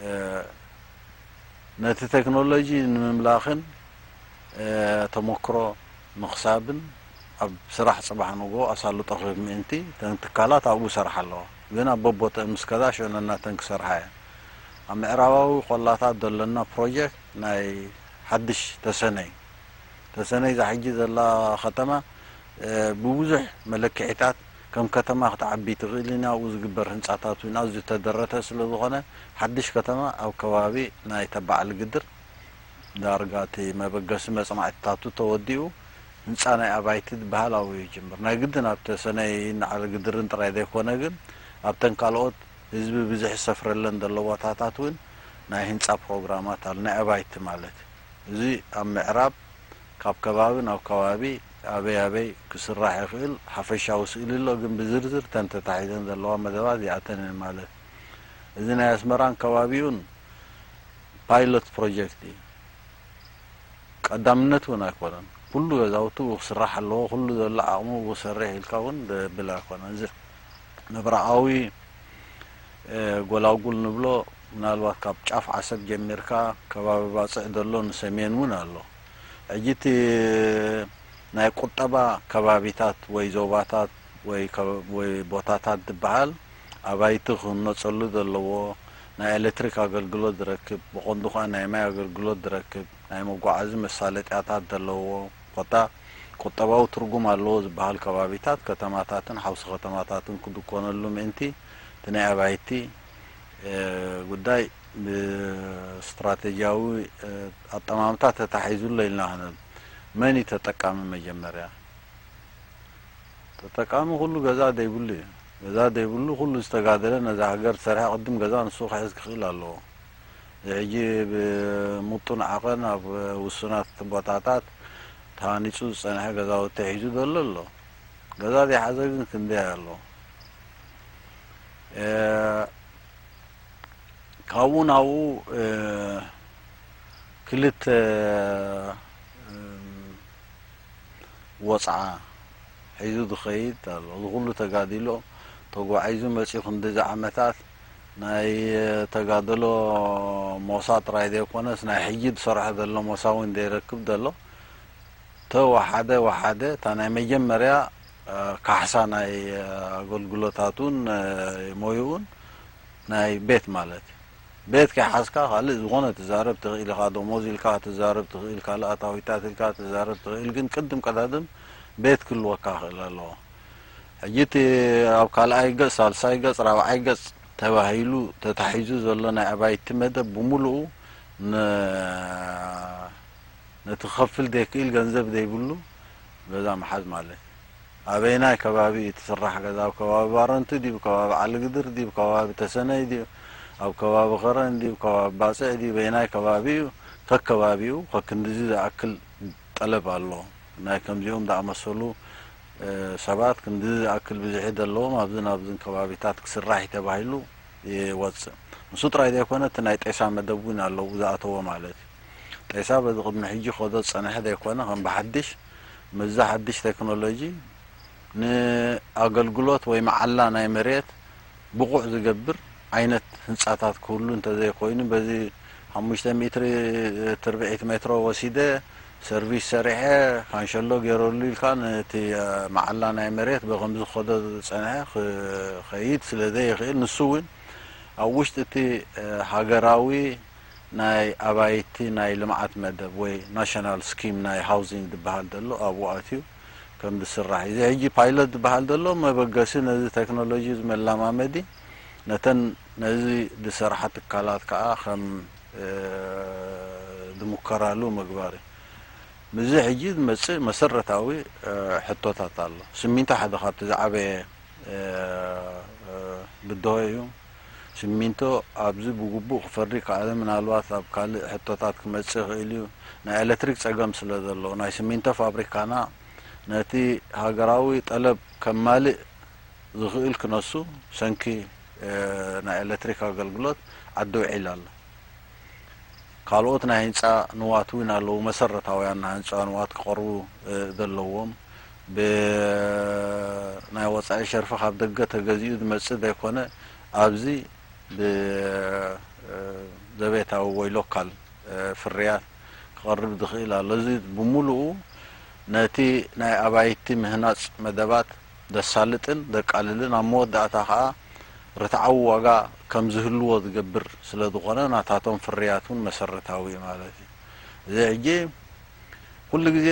እ፣ ነቲ ቴክኖሎጂ ንምምላኽን፣ እ፣ ተመክሮ ምኽሳብን ኣብ ስራሕ ጽባሕ ንግሆ ኣሳልጦ ክህብ ምእንቲ እተን ትካላት ኣብኡ ይሰርሓ ኣለዋ። ግን ኣብ በቦተአን ምስ ከዳ ሽዑ ነናተን ክሰርሓ እየን። ኣብ ምዕራባዊ ቆላታት ዘለና ፕሮጀክት ናይ ሓድሽ ተሰነይ፣ ተሰነይ እዛ ሕጂ ዘላ ከተማ፣ እ፣ ብብዙሕ መለክዒታት ከም ከተማ ክትዓቢ ትኽእል ኢና። ኣብኡ ዝግበር ህንጻታት እውን ኣዝዩ ተደረተ ስለ ዝኾነ፣ ሓድሽ ከተማ ኣብ ከባቢ ናይ ተባዕ ዓሊ ግድር ዳርጋ እቲ መበገሲ መጽናዕትታቱ ተወዲኡ፣ ህንጻ ናይ ኣባይቲ ዝበሃል ኣብኡ ይጅምር። ናይ ግድን ኣብ ተሰነይን ዓሊ ግድርን ጥራይ ዘይኮነ ግን፣ ኣብተን ካልኦት ህዝቢ ብዝሕ ዝሰፍረለን ዘሎ ቦታታት እውን ናይ ህንጻ ፕሮግራማት ኣሎ፣ ናይ ኣባይቲ ማለት እዩ። እዚ ኣብ ምዕራብ ካብ ከባቢ ናብ ከባቢ ኣበይ ኣበይ ክስራሕ ይኽእል ሓፈሻዊ ስእሊ ኣሎ፣ ግን ብዝርዝር እተን ተታሒዘን ዘለዋ መደባት እዚኣተን እየን ማለት እዩ። እዚ ናይ ኣስመራን ከባቢኡን ፓይሎት ፕሮጀክት እዩ። ቀዳምነት እውን ኣይኮነን። ኩሉ ገዛውቲ ብኡ ክስራሕ ኣለዎ፣ ኩሉ ዘሎ ዓቕሙ ብኡ ክሰርሕ ኢልካ እውን ዘብል ኣይኮነን። እዚ ምብራቓዊ፣ እ፣ ጎላጉል ንብሎ ምናልባት ካብ ጫፍ ዓሰብ ጀሚርካ ከባቢ ባጽዕ ዘሎ ንሰሜን እውን ኣሎ። ሕጂ እቲ ናይ ቁጠባ ከባቢታት ወይ ዞባታት ወይ ከ-፣ ወይ ቦታታት ዝበሃል ኣባይቲ ክህነጸሉ ዘለዎ፣ ናይ ኤሌክትሪክ ኣገልግሎት ዝረክብ፣ ብቐንዱ ኸኣ ናይ ማይ ኣገልግሎት ዝረክብ፣ ናይ መጓዓዚ መሳለጥያታት ዘለዎ ቦታ፣ ቁጠባዊ ትርጉም ኣለዎ ዝበሃል ከባቢታት፣ ከተማታትን ሓውሲ ከተማታትን ክድኮነሉ ምእንቲ፣ እቲ ናይ ኣባይቲ፣ እ፣ ጉዳይ ብስትራተጂያዊ፣ እ፣ ኣጠማምታ ተታሒዙ ኣሎ ኢልና ክንብል። መን እዩ ተጠቃሚ መጀመርያ? ተጠቃሚ ኩሉ ገዛ ዘይብሉ እዩ። ገዛ ዘይብሉ ኩሉ ዝተጋደለ ነዛ ሃገር ዝሰርሐ ቅድም ገዛ ንሱ ክሕዝ ክኽእል ኣለዎ። እዚ ሕጂ ብምጡን ዓቐን ኣብ ውሱናት ቦታታት ተሃኒጹ ዝጸንሐ ገዛውቲ ሒዙ ዘሎ ኣሎ። ገዛ ዘይሓዘ ግን ክንደይ ኣሎ። እ፣ ካብኡ ናብኡ፣ እ፣ ክልተ፣ እ፣ ወጽዓ ሒዙ ዝኸይድ ኣሎ። እዚ ኩሉ ተጋዲሎ ተጓዒዙ መጺኡ ክንድዚ ዓመታት ናይ ተጋድሎ ሞሳ ጥራይ ዘይኮነስ ናይ ሕጂ ዝሰርሖ ዘሎ ሞሳ እውን ዘይረክብ ዘሎ ተወሓደ ወሓደ እታ ናይ መጀመርያ፣ እ፣ ካሕሳ ናይ፣ እ፣ ኣገልግሎታቱን፣ እ፣ ሞይኡን ናይ ቤት ማለት እዩ። ቤት ከይሓዝካ ካልእ ዝኾነ ትዛረብ ትኽእል ኢኻ፣ ደሞዝ ኢልካ ትዛረብ ትኽእል፣ ካልእ ኣታዊታት ኢልካ ትዛረብ ትኽእል፣ ግን ቅድም ቀዳድም ቤት ክህልወካ ክእል ኣለዎ። ሕጂ እቲ ኣብ ካልኣይ ገጽ፣ ሳልሳይ ገጽ፣ ራብዓይ ገጽ ተባሂሉ ተታሒዙ ዘሎ ናይ ኣባይቲ መደብ ብምሉኡ ን-፣ ነቲ ክኸፍል ዘይክእል ገንዘብ ዘይብሉ ገዛ ምሓዝ ማለት እዩ። ኣበየናይ ከባቢ እዩ እቲ ስራሕ ገዛ? ኣብ ከባቢ ባረንቱ ድዩ? ኣብ ከባቢ ዓሊ ግድር ድዩ? ኣብ ከባቢ ተሰነይ ድዩ? ኣብ ከባቢ ከረን ድዩ? ኣብ ከባቢ ባጽዕ ድዩ? በየናይ ከባቢ እዩ? ከከባቢኡ ከክንድዚ ዝኣክል ጠለብ ኣሎ። ናይ ከምዚኦም ዝኣመሰሉ፣ እ፣ ሰባት ክንድዚ ዝኣክል ብዝሒ ዘለዎም ኣብዝን ኣብዝን ከባቢታት ክስራሕ እዩ ተባሂሉ ይወጽእ። ንሱ ጥራይ ዘይኮነ እቲ ናይ ጤሳ መደብ እውን ኣለዉ ዝኣተዎ ማለት እዩ። ጤሳ በዚ ቅድሚ ሕጂ ከዶ ዝጸንሐ ዘይኮነ ከም ብሓድሽ ምስዚ ሓድሽ ቴክኖሎጂ ንኣገልግሎት ወይ መዓላ ናይ መሬት ብቑዕ ዝገብር ዓይነት ህንጻታት ክህሉ እንተዘይኮይኑ በዚ ሓሙሽተ ሜትሪ ትርብዒት ሜትሮ ወሲደ ሰርቪስ ሰሪሐ ካንሸሎ ገይረሉ ኢልካ ነቲ፣ እ፣ መዓላ ናይ መሬት ብኸምዚ ክኸዶ ዝጸንሐ ክኸይድ ስለ ዘይኽእል ንሱ እውን ኣብ ውሽጢ እቲ፣ እ፣ ሃገራዊ ናይ ኣባይቲ ናይ ልምዓት መደብ ወይ ናሽናል ስኪም ናይ ሃውዚንግ ዝበሃል ዘሎ ኣብኡ ኣትዩ ከም ዝስራሕ እዩ። እዚ ሕጂ ፓይለት ዝበሃል ዘሎ መበገሲ ነዚ ቴክኖሎጂ መለማመዲ፣ ነተን ነዚ ዝሰርሓ ትካላት ከዓ ከም ዝምከራሉ ምግባር እዩ። ምስዚ ሕጂ ዝመፅእ መሰረታዊ ሕቶታት ኣሎ። ስሚንቶ ሓደ ካብቲ ዝዓበየ ብድሆ እዩ። ስሚንቶ ኣብዚ ብግቡእ ክፈሪ ከኣለ፣ ምናልባት ኣብ ካልእ ሕቶታት ክመጽእ ይኽእል እዩ። ናይ ኤሌክትሪክ ጸገም ስለ ዘሎ፣ ናይ ስሚንቶ ፋብሪካና ነቲ ሃገራዊ ጠለብ ከማልእ ዝኽእል ክነሱ ሰንኪ ናይ ኤሌክትሪክ ኣገልግሎት ዓዲ ውዒል ኣሎ። ካልኦት ናይ ህንጻ ንዋት እውን ኣለዉ፣ መሰረታውያን ናይ ህንጻ ንዋት ክቐርቡ ዘለዎም። ብናይ ወጻኢ ሸርፊ ካብ ደገ ተገዚኡ ዝመጽእ ዘይኮነ፣ ኣብዚ ብዘቤታዊ ወይ ሎካል ፍርያት ክቐርብ ዝኽእል ኣሎ። እዚ ብምሉኡ ነቲ ናይ ኣባይቲ ምህናጽ መደባት ዘሳልጥን ዘቃልልን፣ ኣብ መወዳእታ ከኣ ርትዓዊ ዋጋ ከም ዝህልዎ ዝገብር ስለ ዝኾነ፣ ናታቶም ፍርያት እውን መሰረታዊ እዩ ማለት እዩ። እዚ ሕጂ ኩሉ ግዜ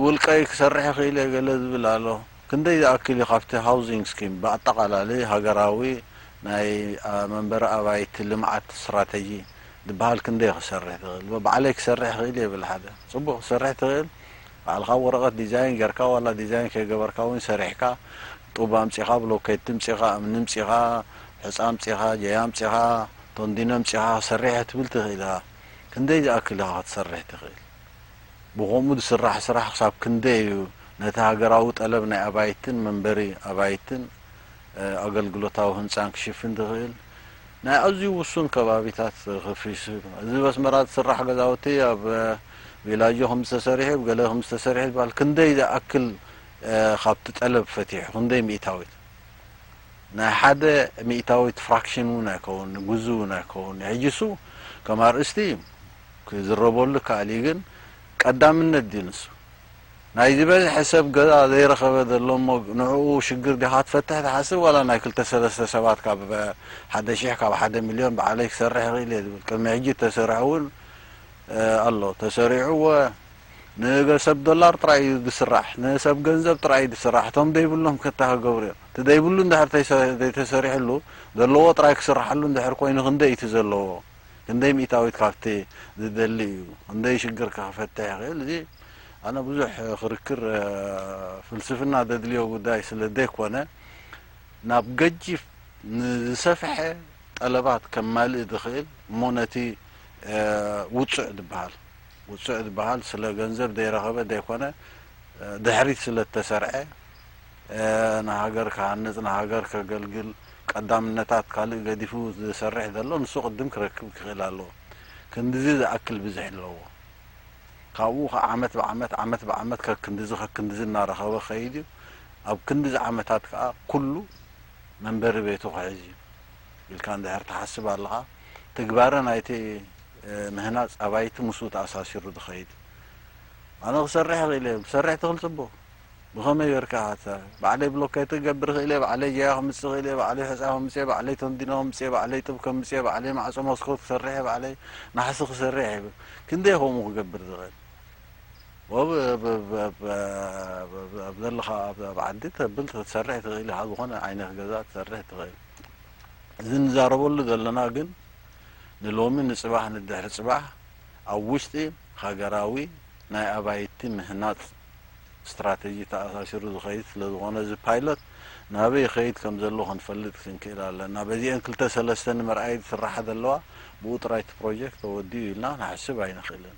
ውልቀይ ክሰርሕ ይኽእል እየ ገለ ዝብል ኣሎ። ክንደይ ዝኣክል እዩ ካብቲ ሃውዚንግ ስኪም ብኣጠቓላሊ ሃገራዊ ናይ መንበሪ ኣባይቲ ልምዓት ስትራተጂ ዝበሃል ክንደይ ክሰርሕ ትኽእል? ባዕለይ ክሰርሕ ይኽእል እየ ይብል ሓደ። ጽቡቕ፣ ክሰርሕ ትኽእል። ባዕልኻ ወረቐት ዲዛይን ጌርካ ዋላ ዲዛይን ከይገበርካ እውን ሰሪሕካ፣ ጡብ ኣምጺኻ፣ ብሎኬት ኣምጺኻ፣ እምኒ ኣምጺኻ፣ ሕጻ ኣምጺኻ፣ ጀያ ኣምጺኻ፣ ቶንዲኖ ኣምጺኻ ክሰርሕ እየ ትብል ትኽእል ኢኻ። ክንደይ ዝኣክል ኢኻ ክትሰርሕ ትኽእል? ብኸምኡ ዝስራሕ ስራሕ ክሳብ ክንደይ እዩ ነቲ ሃገራዊ ጠለብ ናይ ኣባይትን መንበሪ ኣባይትን ኣገልግሎታዊ ህንጻን ክሽፍን ዝኽእል? ናይ ኣዝዩ ውሱን ከባቢታት ክፍይሱ። እዚ በስመራ ዝስራሕ ገዛውቲ ኣብ ቪላጆ ከም ዝተሰሪሑ፣ ገለ ከም ዝተሰሪሑ ዝበሃል ክንደይ ዝኣክል ካብቲ ጠለብ ፈቲሑ፣ ክንደይ ሚእታዊት? ናይ ሓደ ሚእታዊት ፍራክሽን እውን ኣይከውን፣ ግዙ እውን ኣይከውን። ሕጂ እሱ ከም ኣርእስቲ ክዝረበሉ ይከኣል እዩ፣ ግን ቀዳምነት ድዩ ንሱ? ናይ ዝበዝሐ ሰብ ገዛ ዘይረኸበ ዘሎ እሞ ንዕኡ ሽግር ዲኻ ትፈትሕ ትሓስብ? ዋላ ናይ ክልተ ሰለስተ ሰባት ካብ ሓደ ሺሕ ካብ ሓደ ሚልዮን ባዕለይ ክሰርሕ ይኽእል እየ ዝብል ቅድሚ ሕጂ እተሰርሐ እውን ኣሎ። ተሰሪዑ እወ ንሰብ ዶላር ጥራይ እዩ ዝስራሕ፣ ንሰብ ገንዘብ ጥራይ እዩ ዝስራሕ። እቶም ዘይብሎም ከታ ክገብሩ እዮም። እቲ ዘይብሉ እንድሕር ዘይተሰሪሕሉ፣ ዘለዎ ጥራይ ክስርሓሉ እንድሕር ኮይኑ ክንደይ እቲ ዘለዎ? ክንደይ ሚእታዊት ካብቲ ዝደሊ እዩ? ክንደይ ሽግር ክፈትሕ ይኽእል? እዚ ኣነ ብዙሕ ክርክር ፍልስፍና ዘድልዮ ጉዳይ ስለ ዘይኮነ፣ ናብ ገጂፍ ንዝሰፍሐ ጠለባት ከማልእ ዝኽእል እሞ ነቲ ውጹዕ ዝበሃል፣ ውጹዕ ዝበሃል ስለ ገንዘብ ዘይረኸበ ዘይኮነ፣ ድሕሪት ስለ እተሰርዐ፣ ንሃገር ክሃንጽ፣ ንሃገር ከገልግል፣ ቀዳምነታት ካልእ ገዲፉ ዝሰርሕ ዘሎ ንሱ ቅድም ክረክብ ክኽእል ኣለዎ። ክንድዚ ዝኣክል ብዝሒ ኣለዎ። ካብኡ ከ ዓመት ብዓመት፣ ዓመት ብዓመት ከክንድዚ ከክንድዚ እናረኸበ ክኸይድ እዩ። ኣብ ክንድዚ ዓመታት ከኣ ኩሉ መንበሪ ቤቱ ክሕዝ እዩ ኢልካ እንድሕር ትሓስብ ኣለኻ፣ ትግባረ ናይቲ ምህናጽ ኣባይቲ ምስኡ ተኣሳሲሩ ዝኸይድ እዩ። ኣነ ክሰርሕ ይኽእል እየ፣ ክሰርሕ ትኽእል ጽቡቕ። ብኸመይ ጌርካ ኢኻ ትሰርሕ? ባዕለይ ብሎኬት ክገብር እኽእል እየ፣ ባዕለይ ጀያ ክምጽእ እኽእል እየ፣ ባዕለይ ሕጻ ከምጽእ እየ፣ ባዕለይ ተንዲኖ ከምጽእ እየ፣ ባዕለይ ጡብ ከምጽእ እየ፣ ባዕለይ ማዕጾ መስኮት ክሰርሕ እየ፣ ባዕለይ ናሕሲ ክሰርሕ እየ። ክንደይ ከምኡ ክገብር ዝኽእል? ወብ-፣ ብ-፣ ብ-፣ ብ-፣ ኣብ ዘለኻ ኣብ፣ ኣብ ዓዲ ተብል ክትሰርሕ ትኽእል ኢኻ፣ ዝኾነ ዓይነት ገዛ ክትሰርሕ ትኽእል። እዚ ንዛረበሉ ዘለና ግን ንሎሚ ንጽባሕ ንድሕሪ ጽባሕ ኣብ ውሽጢ ሃገራዊ ናይ ኣባይቲ ምህናጽ ስትራተጂ ተኣሳሲሩ ዝኸይድ ስለ ዝኾነ፣ እዚ ፓይሎት ናበይ ይኸይድ ከም ዘሎ ክንፈልጥ ክንክእል ኣለና። በዚአን ክልተ ሰለስተ ንምርኣይ ዝስራሓ ዘለዋ ብኡ ጥራይ እቲ ፕሮጀክት ተወዲኡ ኢልና ንሓስብ ኣይንኽእልን።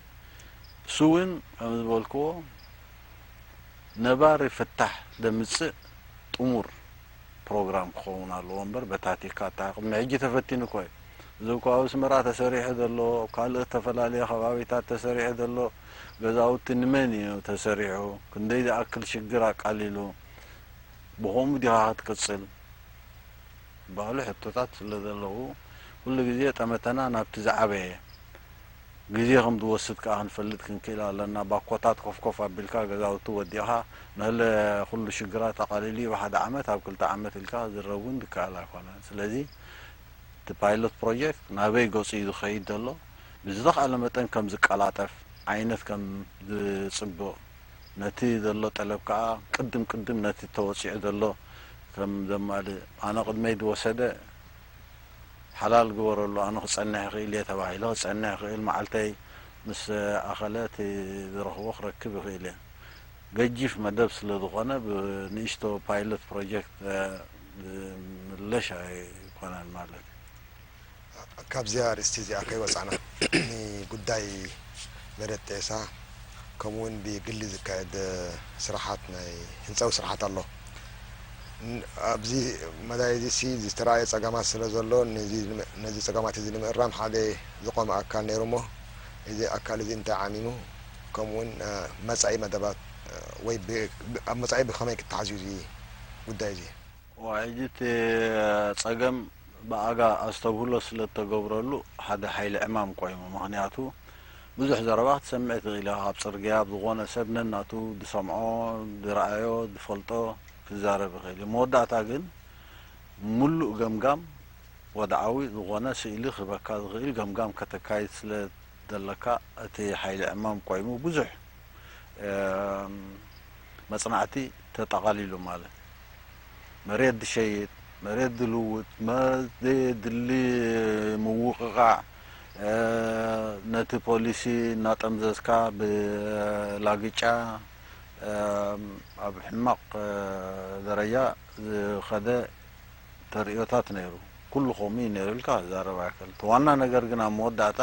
እሱ እውን ከም ዝበልክዎ ነባሪ ፍታሕ ዘምጽእ ጥሙር ፕሮግራም ክኸውን ኣለዎ እምበር፣ በታቲካ ኣታ ቅድሚ ሕጂ ተፈቲኑ እኮ እዩ። እዚ እኮ ኣብ ኣስመራ ተሰሪሑ ዘሎ፣ ኣብ ካልእ ዝተፈላለየ ከባቢታት ተሰሪሑ ዘሎ ገዛውቲ ንመን እዩ ተሰሪሑ? ክንደይ ዝኣክል ሽግር ኣቃሊሉ? ብኸምኡ ዲኻ ክትቅጽል? ዝበሃሉ ሕቶታት ስለ ዘለዉ፣ ኩሉ ግዜ ጠመተና ናብቲ ዝዓበየ ግዜ ከም ዝወስድ ከኣ ክንፈልጥ ክንክእል ኣለና። ባኮታት ኮፍ ኮፍ ኣቢልካ ገዛውቲ ወዲእኻ፣ ነለ ኩሉ ሽግራት ኣቓሊሉ እዩ ብሓደ ዓመት፣ ኣብ ክልተ ዓመት ኢልካ ክዝረብ እውን ዝከኣል ኣይኮነን። ስለዚ እቲ ፓይሎት ፕሮጀክት ናበይ ገጹ እዩ ዝኸይድ ዘሎ? ብዝተኻእለ መጠን ከም ዝቀላጠፍ ዓይነት ከም ዝጽብቕ፣ ነቲ ዘሎ ጠለብ ከኣ ቅድም ቅድም ነቲ ተወጺዑ ዘሎ ከም ዘማልእ፣ ኣነ ቅድመይ ዝወሰደ ሓላል ግበረሉ፣ ኣነ ክጸንሕ ይኽእል እየ ተባሂለ፣ ክጸንሕ ይኽእል፣ መዓልተይ ምስ ኣኸለ እቲ ዝረኽቦ ክረክብ ይኽእል እየ። ገጂፍ መደብ ስለ ዝኾነ ብንእሽቶ ፓይለት ፕሮጀክት ዝምለሽ ኣይኮነን ማለት እዩ። ካብዚኣ ኣርእስቲ እዚኣ ከይወፃእና ንጉዳይ መሬት ጤሳ ከምኡ እውን ብግሊ ዝካየድ ስራሓት ናይ ህንፃዊ ስራሓት ኣሎ። ኣብዚ መዳይ እዚ ዝተረኣየ ፀገማት ስለ ዘሎ ነዚ ፀገማት እዚ ንምእራም ሓደ ዝቆመ ኣካል ነይሩ እሞ እዚ ኣካል እዚ እንታይ ዓሚሙ ከምኡ እውን መፃኢ መደባት ወይ ኣብ መፃኢ ብከመይ ክተሓዝ እዩ እዚ ጉዳይ እዚ? ሕጂ እቲ ፀገም ብኣጋ ኣስተብህሎ ስለ እተገብረሉ ሓደ ሓይሊ ዕማም ቆይሙ። ምኽንያቱ ብዙሕ ዘረባ ክትሰምዕ ትኽእል ኢኻ። ካብ ፅርግያ ኣብ ዝኾነ ሰብ ነናቱ ዝሰምዖ፣ ዝረኣዮ፣ ዝፈልጦ ክዛረብ ይኽእል እዩ። መወዳእታ ግን ምሉእ ገምጋም ወድዓዊ ዝኾነ ስእሊ ክህበካ ዝኽእል ገምጋም ከተካይድ ስለ ዘለካ እቲ ሓይሊ ዕማም ቆይሙ ብዙሕ መጽናዕቲ ተጠቓሊሉ ማለት መሬት ዝሸይጥ፣ መሬት ዝልውጥ፣ ዘየድሊ ምውቕቓዕ፣ ነቲ ፖሊሲ እናጠምዘዝካ ብላግጫ ኣብ ሕማቕ ደረጃ ዝኸደ ተርእዮታት ነይሩ። ኩሉ ከምኡ እዩ ነይሩ ኢልካ ክዛረብ ኣይክእል። እቲ ዋና ነገር ግን ኣብ መወዳእታ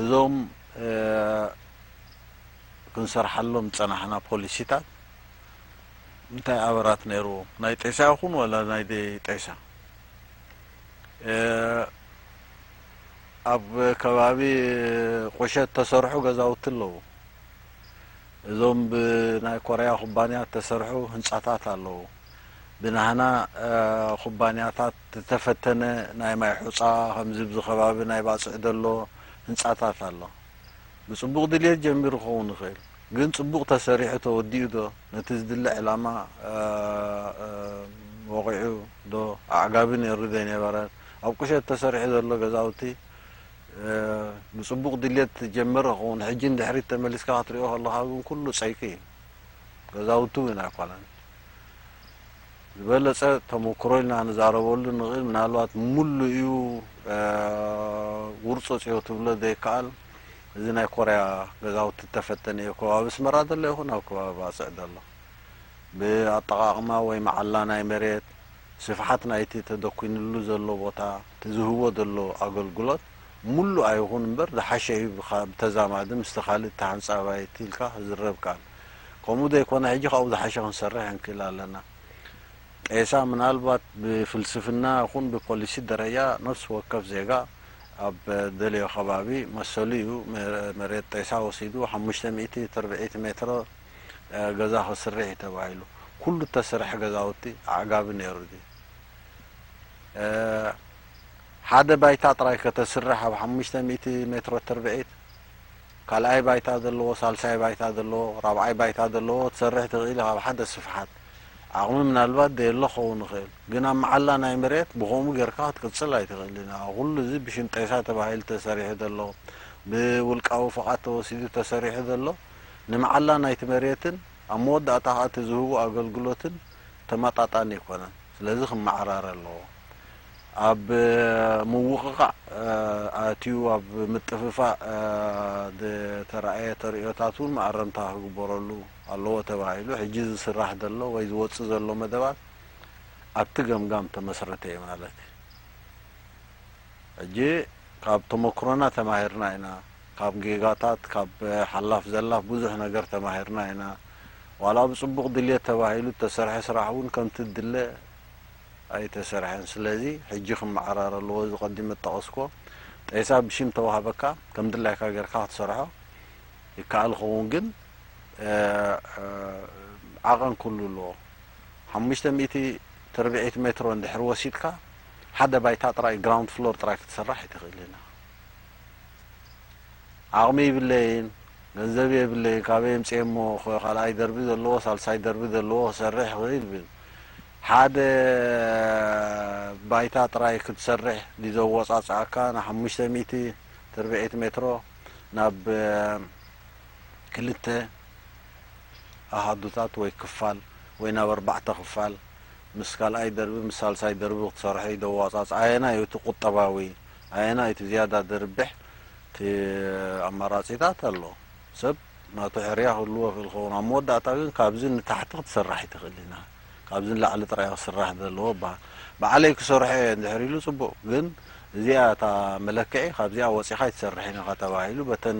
እዞም ክንሰርሓሎም ዝጸናሕና ፖሊሲታት እንታይ ኣበራት ነይርዎም? ናይ ጤሳ ይኹን ወላ ናይ ዘይጤሳ? ኣብ ከባቢ ቁሸት ተሰርሑ ገዛውቲ ኣለዉ። እዞም ብናይ ኮርያ ኩባንያ እተሰርሑ ህንጻታት ኣለዉ። ብናህና ኩባንያታት ዝተፈተነ ናይ ማይ ሑጻ ከምዚ ኣብዚ ከባቢ ናይ ባጽዕ ዘሎ ህንጻታት ኣሎ። ብጽቡቕ ድልየት ጀሚሩ ክኸውን ይኽእል፣ ግን ጽቡቕ ተሰሪሑ ተወዲኡ ዶ ነቲ ዝድለ ዕላማ ወቒዑ ዶ ኣዕጋቢ ነይሩ ዘይነበረ? ኣብ ቁሸት ተሰሪሑ ዘሎ ገዛውቲ ብጽቡቕ ድልየት ዝጀመረ ክኸውን፣ ሕጂ ንድሕሪት ተመሊስካ ክትሪኦ ከለኻ ግን ኩሉ ጸይቂ እዩ። ገዛውቲ እውን ኣይኮነን። ዝበለጸ ተመክሮ ኢልና ንዛረበሉ ንኽእል፣ ምናልባት ምሉእ እዩ ውርጹጽ እዩ ክትብሎ ዘይከኣል፣ እዚ ናይ ኮርያ ገዛውቲ ዝተፈተነ እዩ። ከባቢ ኣስመራ ዘሎ ይኹን ኣብ ከባቢ ባጽዕ ዘሎ ብኣጠቓቕማ ወይ መዓላ ናይ መሬት፣ ስፍሓት ናይቲ ተደኲንሉ ዘሎ ቦታ፣ እቲ ዝህቦ ዘሎ ኣገልግሎት፣ ምሉእ ኣይኹን እምበር ዝሓሸ እዩ ብተዛማዲ ምስቲ ካልእ ተሓንጻባይቲ ኢልካ ክዝረብ ይከኣል። ከምኡ ዘይኮነ ሕጂ ካብኡ ዝሓሸ ክንሰርሕ ንክእል ኣለና። ጤሳ ምናልባት ብፍልስፍና ይኹን ብፖሊሲ ደረጃ ነፍሲ ወከፍ ዜጋ ኣብ ደልዮ ከባቢ መሰሉ እዩ መሬት ጤሳ ወሲዱ ሓሙሽተ ሚእቲ ትርብዒት ሜትሮ ገዛ ክስርሕ እዩ ተባሂሉ። ኩሉ እተሰርሐ ገዛውቲ ኣዕጋቢ ነይሩ ድዩ? ሓደ ባይታ ጥራይ ከተስርሕ ኣብ ሓሙሽተ ሚእቲ ሜትሮ ትርብዒት ካልኣይ ባይታ ዘለዎ፣ ሳልሳይ ባይታ ዘለዎ፣ ራብዓይ ባይታ ዘለዎ ክትሰርሕ ትኽእል ኢኻ ኣብ ሓደ ስፍሓት። ዓቕሚ ምናልባት ዘየሎ ክኸውን ይኽእል፣ ግን ኣብ መዓላ ናይ መሬት ብኸምኡ ጌርካ ክትቅጽል ኣይትኽእልን ኢኻ። ኩሉ እዚ ብሽም ጤሳ ተባሂሉ ተሰሪሑ ዘሎ፣ ብውልቃዊ ፍቓድ ተወሲዱ ተሰሪሑ ዘሎ፣ ንመዓላ ናይቲ መሬትን ኣብ መወዳእታ ከኣ እቲ ዝህቦ ኣገልግሎትን ተመጣጣኒ ኣይኮነን። ስለዚ ክመዓራረ ኣለዎ። ኣብ ምውቕቓዕ ኣትዩ ኣብ ምጥፍፋእ ዝተራእየ ተርእዮታት እውን መኣረምታ ክግበረሉ ኣለዎ ተባሂሉ ሕጂ ዝስራሕ ዘሎ ወይ ዝወፅእ ዘሎ መደባት ኣብቲ ገምጋም ተመስረተ እዩ ማለት እዩ። ሕጂ ካብ ተመክሮና ተማሂርና ኢና። ካብ ጌጋታት፣ ካብ ሓላፍ ዘላፍ ብዙሕ ነገር ተማሂርና ኢና። ዋላ ብፅቡቕ ድልየት ተባሂሉ እተሰርሐ ስራሕ እውን ከምቲ ዝድለ ኣይተሰርሐን። ስለዚ ሕጂ ክመዓራረ ኣለዎ። እዚ ቀዲመ ዝጠቐስኩዎ ጤሳ ብሽም ተዋህበካ ከም ድላይካ ጌርካ ክትሰርሖ ይከኣል ክኸውን፣ ግን ዓቐን ክህሉ ኣለዎ። ሓሙሽተ ሚእቲ ትርብዒት ሜትሮ እንድሕር ወሲድካ ሓደ ባይታ ጥራይ ግራውንድ ፍሎር ጥራይ ክትሰርሕ ኣይትኽእልን ኢኻ። ዓቕሚ ይብለይን፣ ገንዘብ የብለይን፣ ካበይ የምፅኤ እሞ ካልኣይ ደርቢ ዘለዎ ሳልሳይ ደርቢ ዘለዎ ክሰርሕ ይኽእል ይብል። ሓደ ባይታ ጥራይ ክትሰርሕ ድዩ ዘወፃፅኣካ ንሓሙሽተ ሚእቲ ትርብዒት ሜትሮ ናብ ክልተ ኣሃዱታት ወይ ክፋል ወይ ናብ ኣርባዕተ ክፋል ምስ ካልኣይ ደርቢ ምስ ሳልሳይ ደርቢ ክትሰርሖ እዩ ደዋፃፅ ኣየና እዩ እቲ ቁጠባዊ ኣየና እዩ እቲ ዝያዳ ደርብሕ እቲ ኣማራፂታት ኣሎ ሰብ ናቱ ሕርያ ክህልዎ ክእል ኸውን ኣብ መወዳእታ ግን ካብዚ ንታሕቲ ክትሰራሕ ይትኽእል ኢና ካብዚ ንላዕሊ ጥራይ ክስራሕ ዘለዎ በሃል በዓለይ ክሰርሖ እየ እንድሕር ኢሉ ፅቡቅ ግን እዚኣ እታ መለክዒ ካብዚኣ ወፂኻ ይትሰርሕ ኢና ከተባሂሉ በተን